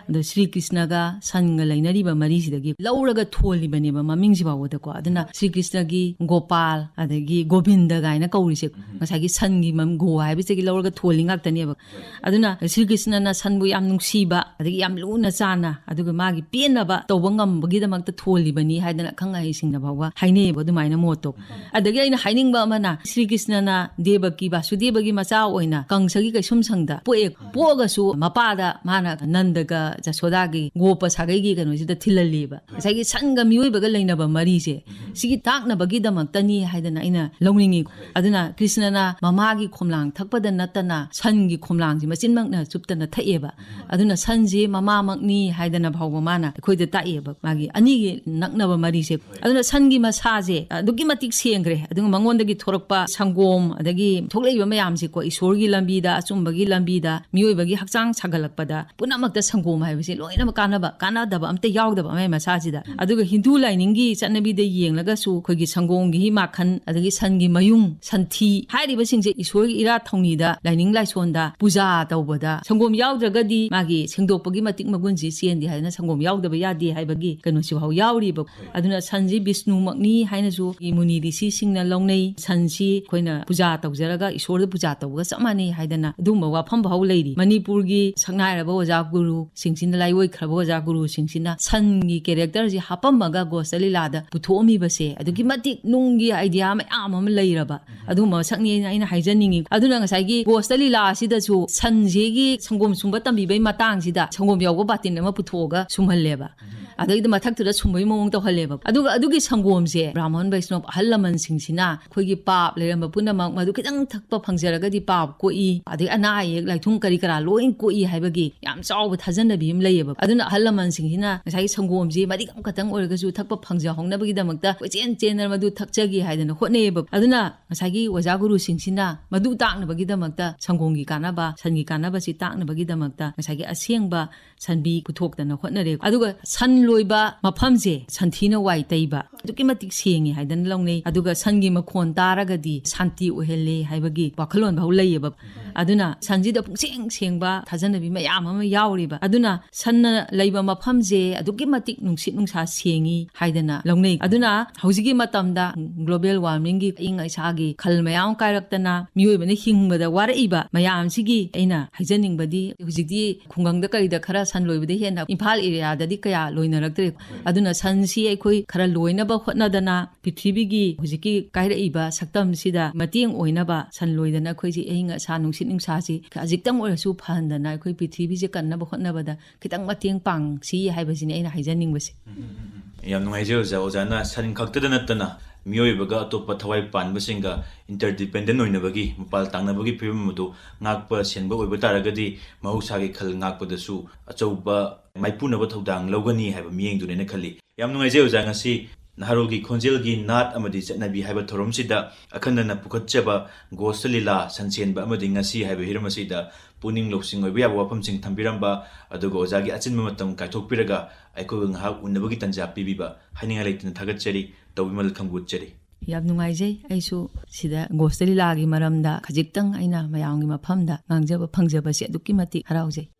ꯑꯗꯣ ꯁ꯭ꯔꯤ ꯀ꯭ꯔꯤꯁꯅꯒ ꯁꯟꯒ ꯂꯩꯅꯔꯤꯕ ꯃꯔꯤꯁꯤꯗꯒꯤ ꯂꯧꯔꯒ ꯊꯣꯜꯂꯤꯕꯅꯦꯕ ꯃꯃꯤꯡꯁꯤ ꯐꯥꯎꯕꯗꯀꯣ꯫ ꯑꯗꯨꯅ ꯁ꯭ꯔꯤ ꯀ꯭ꯔꯤꯁꯅꯒꯤ ꯒꯣꯄꯥꯜ, ꯑꯗꯒꯤ ꯒꯣꯕꯤꯟꯗ ꯀꯥꯏꯅ ꯀꯧꯔꯤꯁꯦ ꯉꯁꯥꯏꯒꯤ ꯁꯟꯒꯤ ꯃꯝ-, ꯒꯣ ꯍꯥꯏꯕꯁꯤꯗꯒꯤ ꯂꯧꯔꯒ ꯊꯣꯜꯂꯤ ꯉꯥꯛꯇꯅꯦꯕ꯫ ꯑꯗꯨꯅ ꯁ꯭ꯔꯤ ꯀ꯭ꯔꯤꯁꯅꯅ ꯁꯟꯕꯨ ꯌꯥꯝ ꯅꯨꯡꯁꯤꯕ, ꯑꯗꯒꯤ ꯌꯥꯝ ꯂꯨꯅ ꯆꯥꯅ, ꯑꯗꯨꯒ ꯃꯥꯒꯤ ꯄꯦꯟꯅꯕ ꯇꯧꯕ ꯉꯝꯕꯒꯤꯗꯃꯛꯇ ꯊꯣꯜꯂꯤꯕꯅꯤ ꯍꯥꯏꯗꯅ ꯑꯈꯪ ꯑꯍꯩꯁꯤꯡꯅ ꯐꯥꯎꯕ ꯍꯥꯏꯅꯩꯌꯦꯕ ꯑꯗꯨꯃꯥꯏꯅ ꯃꯣꯠꯇꯣ꯫ ꯑꯗꯒꯤ ꯑꯩꯅ ꯍꯥꯏꯅꯤꯡꯕ ꯑꯃꯅ, ꯁ꯭ꯔꯤ ꯀ꯭ꯔꯤꯁꯅꯅ ꯗꯦꯕꯀꯤ, ꯕꯥꯁꯨꯗꯦꯕꯒꯤ ꯃꯆꯥ ꯑꯣꯏꯅ ꯀꯪꯁꯒꯤ ꯀꯩꯁꯨꯝꯁꯪꯗ ꯄꯣꯛꯑꯦ꯫ ꯄꯣꯛꯑꯒꯁꯨ ꯃꯄꯥꯗ ꯃꯥꯅ ꯅꯟꯗꯒ ꯖꯁꯣꯗꯥꯒꯤ ꯒꯣꯄ ꯁꯥꯒꯩꯒꯤ ꯀꯩꯅꯣꯁꯤꯗ ꯊꯤꯜꯍꯜꯂꯦꯕ꯫ ꯉꯁꯥꯏꯒꯤ ꯁꯟꯒ ꯃꯤꯑꯣꯏꯕꯒ ꯂꯩꯅꯕ ꯃꯔꯤꯁꯦ, ꯁꯤꯒꯤ ꯇꯥꯛꯅꯕꯒꯤꯗꯃꯛꯇꯅꯤ ꯍꯥꯏꯗꯅ ꯑꯩꯅ ꯂꯧꯅꯤꯡꯉꯤ꯫ ꯑꯗꯨꯅ ꯀ꯭ꯔꯤꯁꯅꯅ ꯃꯃꯥꯒꯤ ꯈꯣꯝꯂꯥꯡ ꯊꯛꯄꯗ ꯅꯠꯇꯅ ꯁꯟꯒꯤ ꯈꯣꯝꯂꯥꯡꯁꯦ ꯃꯆꯤꯟꯃꯛꯅ ꯆꯨꯞꯇꯅ ꯊꯛꯑꯦꯕ꯫ ꯑꯗꯨꯅ ꯁꯟꯁꯦ ꯃꯃꯥꯃꯛꯅꯤ ꯍꯥꯏꯗꯅ ꯐꯥꯎꯕ ꯃꯥꯅ ꯑꯩꯈꯣꯏꯗ ꯇꯥꯛꯑꯦꯕ, ꯃꯥꯒꯤ ꯑꯅꯤꯒꯤ ꯅꯛꯅꯕ ꯃꯔꯤꯁꯦ꯫ ꯑꯗꯨꯅ ꯁꯟꯒꯤ ꯃꯁꯥꯁꯦ ꯑꯗꯨꯛꯀꯤ ꯃꯇꯤꯛ ꯁꯦꯡꯈ꯭ꯔꯦ, ꯑꯗꯨꯒ ꯃꯉꯣꯟꯗꯒꯤ ꯊꯣꯔꯛꯄ ꯁꯪꯒꯣꯝ, ꯑꯗꯒꯤ ꯊꯣꯛꯂꯛꯏꯕ ꯃꯌꯥꯝꯁꯦꯀꯣ, ꯏꯁꯣꯔꯒꯤ ꯂꯝꯕꯤꯗ, ꯑꯆꯨꯝꯕꯒꯤ ꯂꯝꯕꯤꯗ, ꯃꯤꯑꯣꯏꯕꯒꯤ ꯍꯛꯆꯥꯡ ꯁꯥꯒꯠꯂꯛꯄꯗ ꯄꯨꯝꯅꯃꯛꯇ ꯁꯪꯒꯣꯝ ꯍꯥꯏꯕꯁꯦ ꯂꯣꯏꯅꯃꯛ ꯀꯥꯟꯅꯕ, ꯀꯥꯟꯅꯗꯕ ꯑꯝꯇ ꯌꯥꯎꯗꯕ ꯃꯥꯏ ꯃꯁꯥꯁꯤꯗ꯫ ꯑꯗꯨꯒ ꯍꯤꯟꯗꯨ ꯂꯥꯏꯅꯤꯡꯒꯤ ꯆꯠꯅꯕꯤꯗ ꯌꯦꯡꯂꯒꯁꯨ ꯑꯩꯈꯣꯏꯒꯤ ꯁꯪꯒꯣꯝꯒꯤ ꯃꯥꯈꯟ, ꯑꯗꯒꯤ ꯁꯟꯒꯤ ꯃꯌꯨꯡ, ꯁꯟꯊꯤ ꯍꯥꯏꯔꯤꯕꯁꯤꯡꯁꯦ ꯏꯁꯣꯔꯒꯤ ꯏꯔꯥꯠ ꯊꯧꯅꯤꯗ, ꯂꯥꯏꯅꯤꯡ ꯂꯥꯏꯁꯣꯟꯗ ꯄꯨꯖꯥ ꯇꯧꯕꯗ ꯁꯪꯒꯣꯝ ꯌꯥꯎꯗ꯭ꯔꯒꯗꯤ ꯃꯥꯒꯤ ꯁꯦꯡꯗꯣꯛꯄꯒꯤ ꯃꯇꯤꯛ ꯃꯒꯨꯟꯁꯤ ꯆꯦꯟꯗꯦ ꯍꯥꯏꯗꯅ ꯁꯪꯒꯣꯝ ꯌꯥꯎꯗꯕ ꯌꯥꯗꯦ ꯍꯥꯏꯕꯒꯤ ꯀꯩꯅꯣꯁꯤꯐꯥꯎ ꯌꯥꯎꯔꯤꯕ꯫ ꯑꯗꯨꯅ ꯁꯟꯁꯤ ꯕꯤꯁꯅꯨꯃꯛꯅꯤ ꯍꯥꯏꯅꯁꯨ ꯃꯨꯅꯤ ꯔꯤꯁꯤꯁꯤꯡꯅ ꯂꯧꯅꯩ꯫ ꯁꯟꯁꯤ ꯑꯩꯈꯣꯏꯅ ꯄꯨꯖꯥ ꯇꯧꯖꯔꯒ ꯏꯁꯣꯔꯗ ꯄꯨꯖꯥ ꯇꯧꯕꯒ ꯆꯞ ꯃꯥꯟꯅꯩ ꯍꯥꯏꯗꯅ ꯑꯗꯨꯒꯨꯝꯕ ꯋꯥꯐꯝ ꯐꯥꯎ ꯂꯩꯔꯤ꯫ ꯃꯅꯤꯄꯨꯔꯒꯤ ꯁꯛꯅꯥꯏꯔꯕ ꯑꯣꯖꯥ ꯒꯨꯔꯨꯁꯤꯡꯁꯤꯅ, ꯂꯥꯏꯑꯣꯏꯈ꯭ꯔꯕ ꯑꯣꯖꯥ ꯒꯨꯔꯨꯁꯤꯡꯁꯤꯅ ꯁꯟꯒꯤ ꯀꯦꯔꯦꯛꯇꯔꯁꯤ ꯍꯥꯞꯄꯝꯃꯒ ꯒꯣꯁꯇ ꯂꯤꯂꯥꯗ ꯄꯨꯊꯣꯛꯑꯝꯃꯤꯕꯁꯦ ꯑꯗꯨꯛꯀꯤ ꯃꯇꯤꯛ ꯅꯨꯡꯒꯤ ꯑꯥꯏꯗꯤꯌꯥ ꯃꯌꯥꯝ ꯑꯃ ꯂꯩꯔꯕ ꯑꯗꯨꯒꯨꯝꯕ ꯃꯁꯛꯅꯤ ꯑꯩꯅ, ꯑꯩꯅ ꯍꯥꯏꯖꯅꯤꯡꯉꯤ꯫ ꯑꯗꯨꯅ ꯉꯁꯥꯏꯒꯤ ꯒꯣꯁꯇ ꯂꯤꯂꯥ ꯑꯁꯤꯗꯁꯨ ꯁꯟꯁꯤꯒꯤ ꯁꯪꯒꯣꯝ ꯁꯨꯝꯕ ꯇꯝꯕꯤꯕꯒꯤ ꯃꯇꯥꯡꯁꯤꯗ ꯁꯪꯒꯣꯝ ꯌꯥꯎꯕ ꯕꯥꯇꯤꯟ ꯑꯃ ꯄꯨꯊꯣꯛꯑꯒ ꯁꯨꯝꯍꯜꯂꯦꯕ꯫ ꯑꯗꯩꯗ ꯃꯊꯛꯇꯨꯗ ꯁꯨꯝꯕꯒꯤ ꯃꯑꯣꯡ ꯇꯧꯍꯜꯂꯦꯕ꯫ ꯑꯗꯨꯒ ꯑꯗꯨꯒꯤ ꯁꯪꯒꯣꯝꯁꯦ ꯕ꯭ꯔꯥꯍꯃꯟ ꯕꯩꯁꯅꯣꯞ ꯑꯍꯜ ꯂꯃꯟꯁꯤꯡꯁꯤꯅ ꯑꯩꯈꯣꯏꯒꯤ ꯄꯥꯞ ꯂꯩꯔꯝꯕ ꯄꯨꯝꯅꯃꯛ ꯃꯗꯨ ꯈꯤꯇꯪ ꯊꯛꯄ ꯐꯪꯖꯔꯒꯗꯤ ꯄꯥꯞ ꯀꯣꯛꯏ, ꯑꯗꯩ ꯑꯅꯥ ꯑꯌꯦꯛ ꯂꯥꯏꯊꯨꯡ ꯀꯔꯤ ꯀꯔꯥ ꯂꯣꯏ ꯀꯣꯛꯏ ꯍꯥꯏꯕꯒꯤ ꯌꯥꯝ ꯆꯥꯎꯕ ꯊꯥꯖꯅꯕꯤ ꯑꯃ ꯂꯩꯌꯦꯕ꯫ ꯑꯗꯨꯅ ꯑꯍꯜ ꯂꯃꯟꯁꯤꯡꯁꯤꯅ ꯉꯁꯥꯏꯒꯤ ꯁꯪꯒꯣꯝꯁꯤ ꯃꯔꯤꯛ ꯑꯃꯈꯛꯇꯪ ꯑꯣꯏꯔꯒꯁꯨ ꯊꯛꯄ ꯐꯪꯖꯍꯧꯅꯕꯒꯤꯗꯃꯛꯇ ꯀꯣꯏꯆꯦꯟ ꯆꯦꯟꯗꯅ ꯃꯗꯨ ꯊꯛꯆꯒꯦ ꯍꯥꯏꯗꯅ ꯍꯣꯠꯅꯩꯌꯦꯕ꯫ ꯑꯗꯨꯅ ꯉꯁꯥꯏꯒꯤ ꯑꯣꯖꯥ ꯒꯨꯔꯨꯁꯤꯡꯁꯤꯅ ꯃꯗꯨ ꯇꯥꯛꯅꯕꯒꯤꯗꯃꯛꯇ, ꯁꯪꯒꯣꯝꯒꯤ ꯀꯥꯟꯅꯕ, ꯁꯟꯒꯤ ꯀꯥꯟꯅꯕꯁꯤ ꯇꯥꯛꯅꯕꯒꯤꯗꯃꯛꯇ ꯉꯁꯥꯏꯒꯤ ꯑꯁꯦꯡꯕ ꯁꯟꯕꯤ ꯄꯨꯊꯣꯛꯇꯅ ꯍꯣꯠꯅꯔꯦ꯫ ꯑꯗꯨꯒ ꯁꯟ ꯂꯣꯏꯕ ꯃꯐꯝꯁꯦ ꯁꯟꯊꯤꯅ ꯋꯥꯏ ꯇꯩꯕ ꯑꯗꯨꯛꯀꯤ ꯃꯇꯤꯛ ꯁꯦꯡꯉꯤ ꯍꯥꯏꯗꯅ ꯂꯧꯅꯩ꯫ ꯑꯗꯨꯒ ꯁꯟꯒꯤ ꯃꯈꯣꯟ ꯇꯥꯔꯒꯗꯤ ꯁꯥꯟꯇꯤ ꯑꯣꯏꯍꯜꯂꯦ ꯍꯥꯏꯕꯒꯤ ꯋꯥꯈꯜꯂꯣꯟ ꯐꯥꯎ ꯂꯩꯌꯦꯕ꯫ ꯑꯗꯨꯅ ꯁꯟꯁꯤꯗ ꯄꯨꯡꯁꯦꯡ ꯁꯦꯡꯕ ꯊꯥꯖꯅꯕꯤ ꯃꯌꯥꯝ ꯑꯃ ꯌꯥꯎꯔꯤꯕ꯫ ꯑꯗꯨꯅ ꯁꯟꯅ ꯂꯩꯕ ꯃꯐꯝꯁꯦ ꯑꯗꯨꯛꯀꯤ ꯃꯇꯤꯛ ꯅꯨꯡꯁꯤꯠ ꯅꯨꯡꯁꯥ ꯁꯦꯡꯉꯤ ꯍꯥꯏꯗꯅ ꯂꯧꯅꯩ꯫ ꯑꯗꯨꯅ ꯍꯧꯖꯤꯛꯀꯤ ꯃꯇꯝꯗ global warmingꯒꯤ, ꯑꯏꯪ ꯑꯁꯥꯒꯤ ꯈꯜ ꯃꯌꯥꯝ ꯀꯥꯏꯔꯛꯇꯅ ꯃꯤꯑꯣꯏꯕꯅ ꯍꯤꯡꯕꯗ ꯋꯥꯔꯛꯏꯕ ꯃꯌꯥꯝꯁꯤꯒꯤ ꯑꯩꯅ ꯍꯥꯏꯖꯅꯤꯡꯕꯗꯤ, ꯍꯧꯖꯤꯛꯇꯤ ꯈꯨꯡꯒꯪꯗ ꯀꯩꯗ ꯈꯔ ꯁꯟ ꯂꯣꯏꯕꯗ ꯍꯦꯟꯅ ꯏꯝꯐꯥꯜ areaꯗꯗꯤ ꯀꯌꯥ ꯂꯣꯏꯅꯔꯛꯇ꯭ꯔꯦ꯫ ꯑꯗꯨꯅ ꯁꯟꯁꯤ ꯑꯩꯈꯣꯏ ꯈꯔ ꯂꯣꯏꯅꯕ ꯍꯣꯠꯅꯗꯅ ꯄ꯭ꯔꯤꯊꯤꯕꯤꯒꯤ ꯍꯧꯖꯤꯛꯀꯤ ꯀꯥꯏꯔꯛꯏꯕ ꯁꯛꯇꯝꯁꯤꯗ ꯃꯇꯦꯡ ꯑꯣꯏꯅꯕ ꯁꯟ ꯂꯣꯏꯗꯅ ꯑꯩꯈꯣꯏꯁꯤ ꯑꯏꯪ ꯑꯁꯥ, ꯅꯨꯡꯁꯤꯠ ꯅꯨꯡꯁꯥꯁꯤ ꯈꯖꯤꯛꯇꯪ ꯑꯣꯏꯔꯁꯨ ꯐꯍꯟꯗꯅ ꯑꯩꯈꯣꯏ ꯄ꯭ꯔꯤꯊꯤꯕꯤꯁꯦ ꯀꯟꯅꯕ ꯍꯣꯠꯅꯕꯗ ꯈꯤꯇꯪ ꯃꯇꯦꯡ ꯄꯥꯡꯁꯤ ꯍꯥꯏꯕꯁꯤꯅꯤ ꯑꯩꯅ ꯍꯥꯏꯖꯅꯤꯡꯕꯁꯦ꯫ ꯌꯥꯝ ꯅꯨꯡꯉꯥꯏꯖꯩ ꯑꯣꯖꯥ꯫ ꯑꯣꯖꯥꯅ ꯁꯟ ꯈꯛꯇꯗ ꯅꯠꯇꯅ ꯃꯤꯑꯣꯏꯕꯒ ꯑꯇꯣꯞꯄ ꯊꯋꯥꯏ ꯄꯥꯟꯕꯁꯤꯡꯒ interdependent ꯑꯣꯏꯅꯕꯒꯤ, ꯃꯄꯥꯜ ꯇꯥꯡꯅꯕꯒꯤ ꯐꯤꯕꯝ ꯑꯗꯨ ꯉꯥꯛꯄ ꯁꯦꯟꯕ ꯑꯣꯏꯕ ꯇꯥꯔꯒꯗꯤ ꯃꯍꯧꯁꯥꯒꯤ ꯈꯜ ꯉꯥꯛꯄꯗꯁꯨ ꯑꯆꯧꯕ ꯃꯥꯏꯄꯨꯅꯕ ꯊꯧꯗꯥꯡ ꯂꯧꯒꯅꯤ ꯍꯥꯏꯕ ꯃꯤꯠꯌꯦꯡꯗꯨꯅꯦꯅ ꯈꯜꯂꯤ꯫ ꯌꯥꯝ ꯅꯨꯡꯉꯥꯏꯖꯩ ꯑꯣꯖꯥ, ꯉꯁꯤ ꯅꯍꯥꯔꯣꯜꯒꯤ ꯈꯣꯟꯖꯦꯜꯒꯤ ꯅꯥꯠ ꯑꯃꯗꯤ ꯆꯠꯅꯕꯤ ꯍꯥꯏꯕ ꯊꯧꯔꯝꯁꯤꯗ ꯑꯈꯟꯅꯅ ꯄꯨꯈꯠꯆꯕ ꯒꯣꯁꯇ ꯂꯤꯂꯥ, ꯁꯟꯁꯦꯟꯕ ꯑꯃꯗꯤ ꯉꯁꯤ ꯍꯥꯏꯕ ꯍꯤꯔꯝ ꯑꯁꯤꯗ ꯄꯨꯛꯅꯤꯡ ꯂꯧꯁꯤꯡ ꯑꯣꯏꯕ ꯌꯥꯕ ꯋꯥꯐꯝꯁꯤꯡ ꯊꯝꯕꯤꯔꯝꯕ, ꯑꯗꯨꯒ ꯑꯣꯖꯥꯒꯤ ꯑꯆꯤꯟꯕ ꯃꯇꯝ ꯀꯥꯏꯊꯣꯛꯄꯤꯔꯒ ꯑꯩꯈꯣꯏꯒ ꯉꯥꯏꯍꯥꯛ ꯎꯅꯕꯒꯤ ꯇꯥꯟꯖꯥ ꯄꯤꯕꯤꯕ ꯍꯥꯏꯅꯤꯡꯉꯥꯏ ꯂꯩꯇꯅ ꯊꯥꯒꯠꯆꯔꯤ꯫ ꯇꯧꯕꯤꯃꯜ ꯈꯝꯕꯨꯠꯆꯔꯤ꯫ ꯌꯥꯝ ꯅꯨꯡꯉꯥꯏꯖꯩ꯫ ꯑꯩꯁꯨ ꯁꯤꯗ ꯒꯣꯁꯇ ꯂꯤꯂꯥꯒꯤ ꯃꯔꯝꯗ ꯈꯖꯤꯛꯇꯪ ꯑꯩꯅ ꯃꯌꯥꯝꯒꯤ ꯃꯐꯝꯗ ꯉꯥꯡꯖꯕ ꯐꯪꯖꯕꯁꯦ ꯑꯗꯨꯛꯀꯤ ꯃꯇꯤꯛ ꯍꯔꯥꯎꯖꯩ꯫